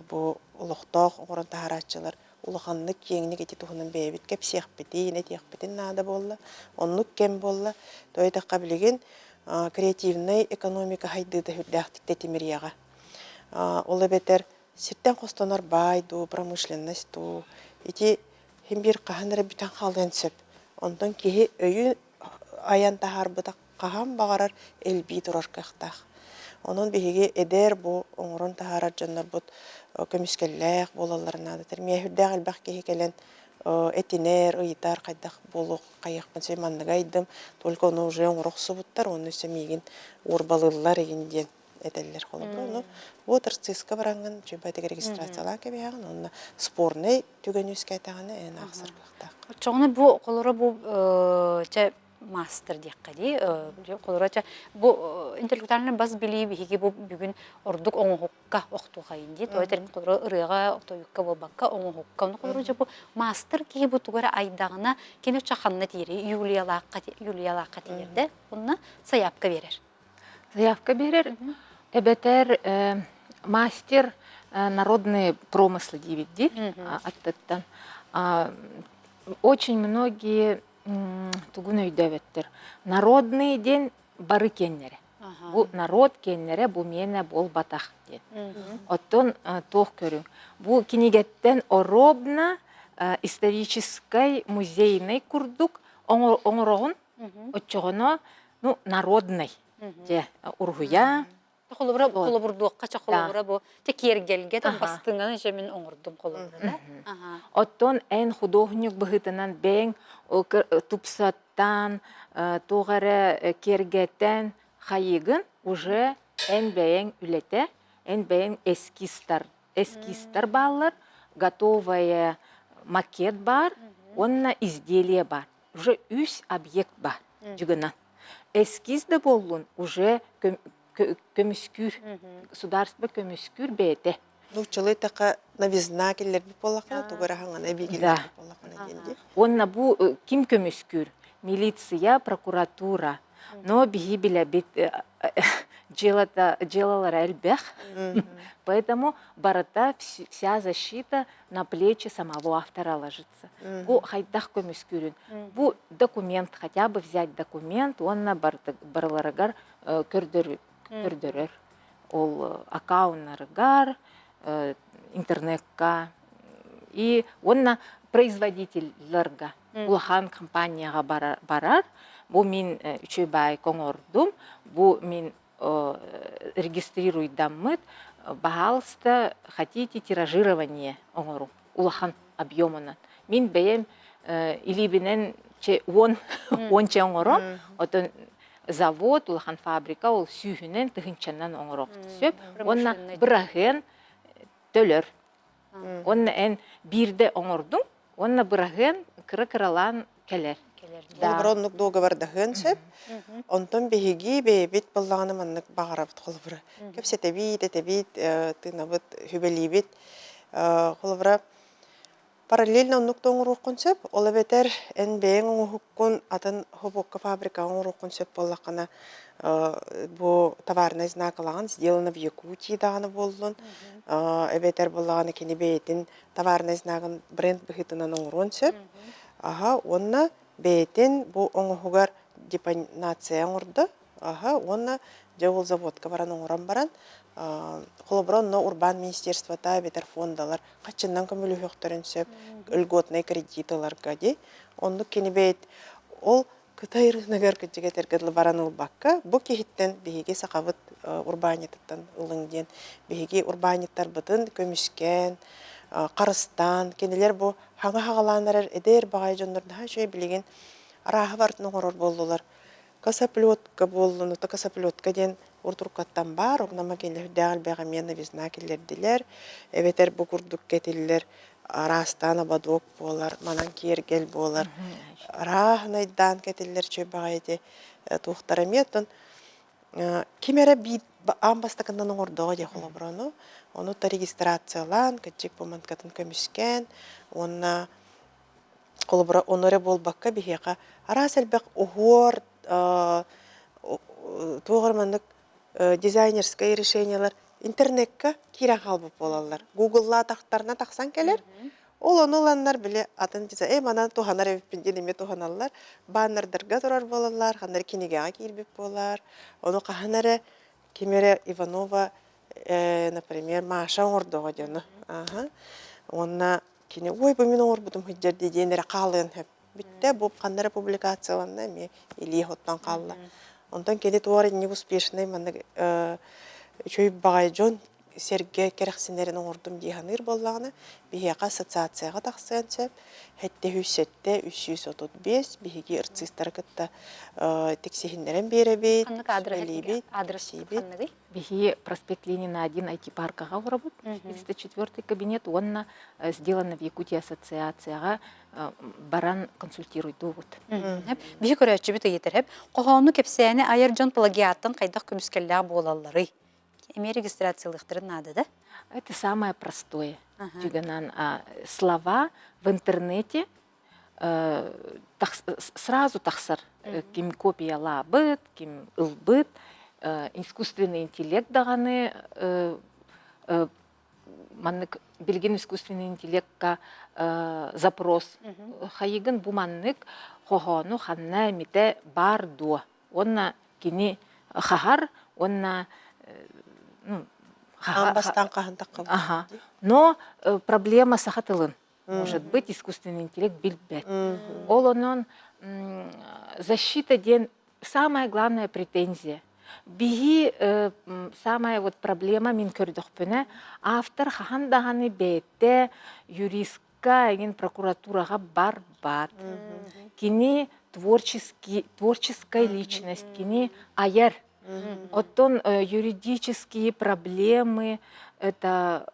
D: бу олохтоох оҥорон таһаарааччылар улаханнык киэҥник ити туһунан бэйэбит кэпсиэхпитин, этиэхпитин наада буолла. Оннук кэм буолла. Тоҕо диэтэххэ билигин креативнай экономика сайдыыта сүрдээхтик тэтимириэҕэ. Ол эбэтэр сиртэн хостонор баай дуу, промышленность дуу ити син биир хаһан эрэ бүтэн хаалыан сөп. Онтон киһи өйүн айан таһаарбыта хаһан баҕарар элбии турар кыахтаах. Онон биһиги эдэр бу оҥорон таһаарар дьоннорбут көмүскэллээх буолалларын наадатар. Миэхэ үрдээх элбэх киһи кэлэн этинэр, ыйытар хайдах буолуох хайыахпын сөй манныгы айдым, только ону уже оҥоро охсубуттар, уонна өссө миигин уорбалыыллар игин диэн этэллэр холобура. Ону вот РЦИС-ка бараҥҥын чуйбатыгар регистрациялаан кэбиһэҕин уонна спорнай түгэн үөскээтэҕинэ эн аахсар кыахтаах.
A: Оччоҕуна бу холоро бу чэ маастар диэххэ дии. Холоро чэ бу интеллектуальный бас билии биһиги бу бүгүн ордук оҥоһукка охтуохайын дии. Тоҕо этэрин холоро ырыаҕа, тойукка буолбакка оҥоһукка. Ону холоро дьэ бу маастар киһи бу тугу эрэ айдаҕына кини оччо ханна тиийэрий? Юлиялаахха Юлиялаахха тиийэрдэ. Онно сайаапка биэрэр.
E: Заявка биэрэр эбэтэр мастер народные промыслы диибит дии аттыттан. Очень многие тугун өйдөөбөттөр. Народный диэн бары киэннэрэ. Бу народ киэннэрэ бу миэнэ буолбатах диэн. Оттон туох көрүҥ? Бу кинигэттэн оробно историческай музейный курдук оҥороҕун Оччоҕуна ну народный дьэ уруһуйа
A: Холобура холобурдуохха ча холобура бу те киэргэлгэ там бастыҥаны же мин оҥордум холобура да.
E: Оттон эн художник быһыытынан бэйэҥ тупсаттан туох эрэ киэргэтэн хайыгын уже эн бэйэҥ үлэтэ эн бэйэҥ эскизтар эскизтар бааллар. готовая макет баар уонна изделие баар. Уже үс объект баар дьыгынан. Эскиз да буоллун уже көмүскүүр, государство көмүскүүр бэйэтэ.
D: Нууччалыы эттэххэ новизна киллэрбит буоллаххына, тугу эрэ хаҥана эбии киллэрбит буоллаххына диэн дии.
E: Уонна бу ким көмүскүүр? Милиция, прокуратура. Но биһи билэбит дьыалата дьыалалара элбэх. Поэтому барыта вся защита на плечи самого автора ложится. Бу хайдах көмүскүүрүн. Бу документ, хотя бы взять документ уонна барыларыгар көрдөрөр. Ол аккауннарыгар, интернетка и уонна производительларга улахан компанияҕа барар. Бу мин үчүгэй баайка оҥордум, бу мин регистрируйдаммыт, баһаалыста хотите тиражирование оҥору улахан объемунан. Мин бэйэм илиибинэн уон уонча оҥором, отон завод, улахан фабрика ол сүүһүнэн, тыһыынчанан оҥоруох сөп. Уонна быраһыан төлөр. Уонна эн биирдэ оҥордуҥ, уонна быраһыан кыра-кыралаан кэлэр.
D: Холобура, оннук дуогабардаһыан сөп. Онтон биһиги бэйэбит буоллаҕына маннык баҕарабыт холобура. Кэпсэтэбит, этэбит, тыынабыт, сүбэлиибит. Холобура, Параллельно оннук да оҥоруоххун сөп, ол эбэтэр эн бэйэҥ оҥоһуккун атын хобуокка фабрикаҕа оҥоруоххун сөп буоллаххына, бу товарнай знак ылаҕын, сделано в Якутии даҕаны буоллун, эбэтэр буоллаҕына кини бэйэтин товарнай знагын бренд быһыытынан оҥоруон сөп. Аһа, уонна бэйэтин бу оҥоһугар депонация оҥордо, Аһа, уонна дьэ ол заводка баран оҥорон баран, холобура, онно урбаан министерствота эбэтэр фондалар хаччыннан көмөлөһүөхтэрин сөп, льготнай кредит ыларга дии. Оннук кини бэйэт ол Кытай рыногар кырдьык этэргэ дылы баран ылбакка, бу киһиттэн биһиги сахабыт урбаанньытыттан ылыҥ диэн биһиги урбаанньыттарбытын көмүскээн, харыстаан, кинилэр бу хаҥа хаҕалаан эрэр эдэр баҕайы дьоннор наһаа үчүгэй билигин арааһы барытын оҥорор буоллулар. Косоплетка буоллун, ото косоплетка диэн урутуркаттан баар, онно кинилэр үрдээх элбэх эмиэ новизна киллэрдилэр, эбэтэр бу курдук кэтиллэр араастаан ободок буолар, манан киэргэл буолар, арааһынайдаан кэтиллэр үчүгэй баҕайы ити туохтара эмиэ оттон ким эрэ биир аан бастакынан оҥордоҕо дии холобура ону, ону то регистрациялаан, кырдьык бу манкатын көмүскээн уонна Холобура, ону эрэ буолбакка биһиэхэ араас элбэх уһуор, туох эрэ маннык дизайнерскай решениелар интернекка киирэн хаалбыт буолаллар. Гугллаатахтарына тахсан кэлэр. Ол ону ыланнар били атын дизайн, э манан туһанар эбиппин диэн эмиэ туһаналлар. Баннердарга турар буолаллар, ханна эрэ кинигэҕэ киирбит буолар. Ону хаһан эрэ ким эрэ Иванова, например, Маша оҥордоҕо дьону. Уонна Кини ой бу мин оҥорбутум сылдьар дии диэн эрэ хаалыан сөп. Бүттэ бу ханна эрэ публикацияланна эмиэ илии оттон хаалла. Онтон кини туох инник успешный маннык үчүгэй баҕайы дьон сэргэ кэрэхсинэрин оҥордум дии саныыр буоллаҕына, биһиэхэ ассоциацияҕа тахсыан сөп. 707 335 биһиги ырцистары кытта тиксиһиннэрэн биэрэбит,
A: Ханнык адрес
D: үлэлиибит,
A: адрес
D: кэпсиибит.
A: ханныгый?
E: Биһи проспект Ленина 1 IT-паркаҕа олоробут. 304 кабинет уонна сделано в Якутии ассоциацияҕа баран консультируйдуубут.
A: Биһи көрөөччүбүт ыйытар хоһоону кэпсээни айар дьон плагиаттан хайдах көмүскэллээх буолалларый? Эмиэ регистрациялыахтарын наада да?
E: Это самое простое. Дьүгэнэн слова в интернете сразу тахсар ким копиялаабыт, ким ылбыт, искусственный интеллект даҕаны маннык билигин искусственный интеллектка запрос хайыгын бу маннык хоһоону ханна эмитэ баар дуо уонна кини хаһар уонна ну
D: Аан бастаан хаһан таххабыт
E: но проблема саха тылын Может быть, искусственный интеллект билбэт. Ол онон защита диэн самая главная претензия. Биһи самая вот проблема мин көрдөхпүнэ, автор хаһан даҕаны бэйэтэ юристка, эҥин прокуратураҕа барбат. Кини творческий, творческая личность, кини айар. Оттон юридические проблемы это.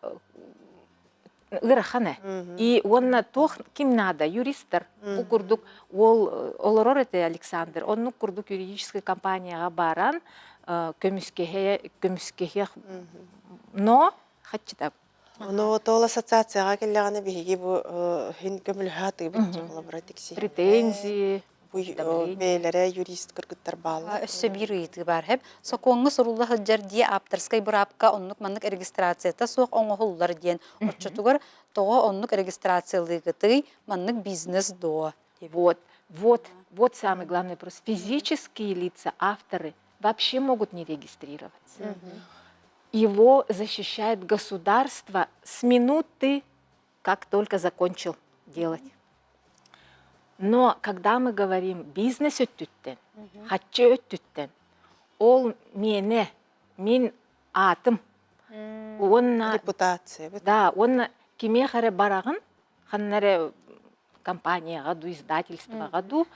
E: Ыарахан ээ. И уонна туох ким наада юристар бу курдук уол олорор этэ Александр оннук курдук юридическай компанияҕа баран көмүскэһэ көмүскэһиэх но хаччыта
D: Ону ол ассоциацияҕа кэллэҕинэ биһиги бу иһин көмөлөһө сатыыбыт холобура тиксиһиннэ
E: претензии
D: бу бэйэлэрэ юрист кыргыттар бааллар.
A: Өссө биир ыйытыы баар хэп. Сокуоҥҥа сурулла сылдьар дии ааптарскай быраапка оннук-маннык регистрацията суох оҥоһуллар диэн. Оччотугар тоҕо оннук регистрациялыыгытый, маннык бизнес дуо?
E: Вот, вот, вот самый главный вопрос. Физические лица, авторы вообще могут не регистрироваться. Его защищает государство с минуты, как только закончил делать. Но когда мы говорим бизнес өттүттэн, хаччы өттүттэн, ол миэнэ, мин аатым. Уонна
D: репутация.
E: Да, уонна кимиэхэ эрэ бараҕын, ханна эрэ компанияҕа дуу, издательствоҕа дуу,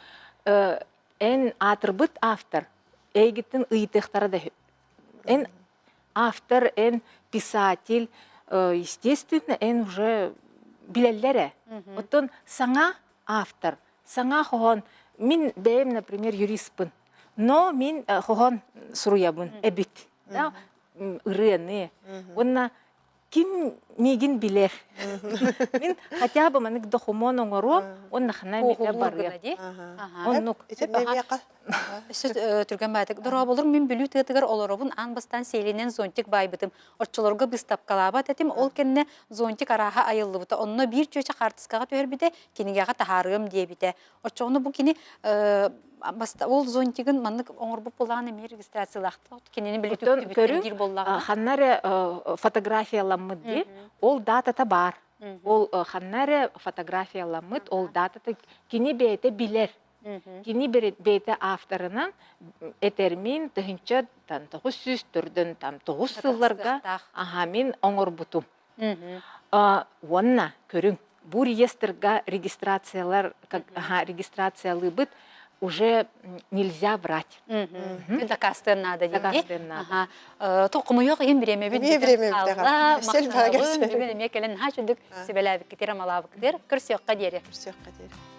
E: эн аатырбыт автор эйгиттэн ыйытыахтара да Эн автор, эн писатель, естественно, эн уже билэллэр ээ. Оттон саҥа автор, саҥа хоһоон, мин бэйэм, например, юристпын, но мин хоһоон суруйабын эбит, да, ырыаны. Уонна ким миигин билэр? Мин хотя бы маннык докумуон оҥоруом, уонна ханна эмитэ барыам. Оннук.
A: Өссө түргэн баатык. Дорооболор мин Бүлүү тыатыгар олоробун аан бастаан сиэлинэн зонтик баайбытым. Оччолорго быыстапкалаабат этим. Ол кэннэ зонтик арааһа айыллыбыта. Онно биир чүөчэ хаартыскаҕа түһэрбитэ, кинигэҕэ таһаарыам диэбитэ. Оччоҕуна бу кини ол зонтигын маннык оҥорбут буоллаҕына эмиэ регистрациялаахтаах кинини били
E: көрүҥ ханна эрэ фотографияламмыт дии ол датата баар ол ханна эрэ фотографияламмыт ол датата кини бэйэтэ билэр кини бэйэтэ авторынан этэрмин тыһынча 900 там тоҕус сылларга аха мин оҥорбутум Уонна көрүҥ, бу реестрга регистрациялар, регистрациялыыбыт уже нельзя врать.
A: Дакаастыан наада диэн.
E: Дакаастыан наада.
A: Хомойуох иһин бириэмэбит
D: Эмиэ бириэмэбит
A: хаалла. Махтанабын. Бүгүн эмиэ кэлэн наһаа үчүгдүк сүбэлээбиккитигэр, амалаабыккытыгар көрсүөххэ диэри.
D: Көрсүөххэ диэри.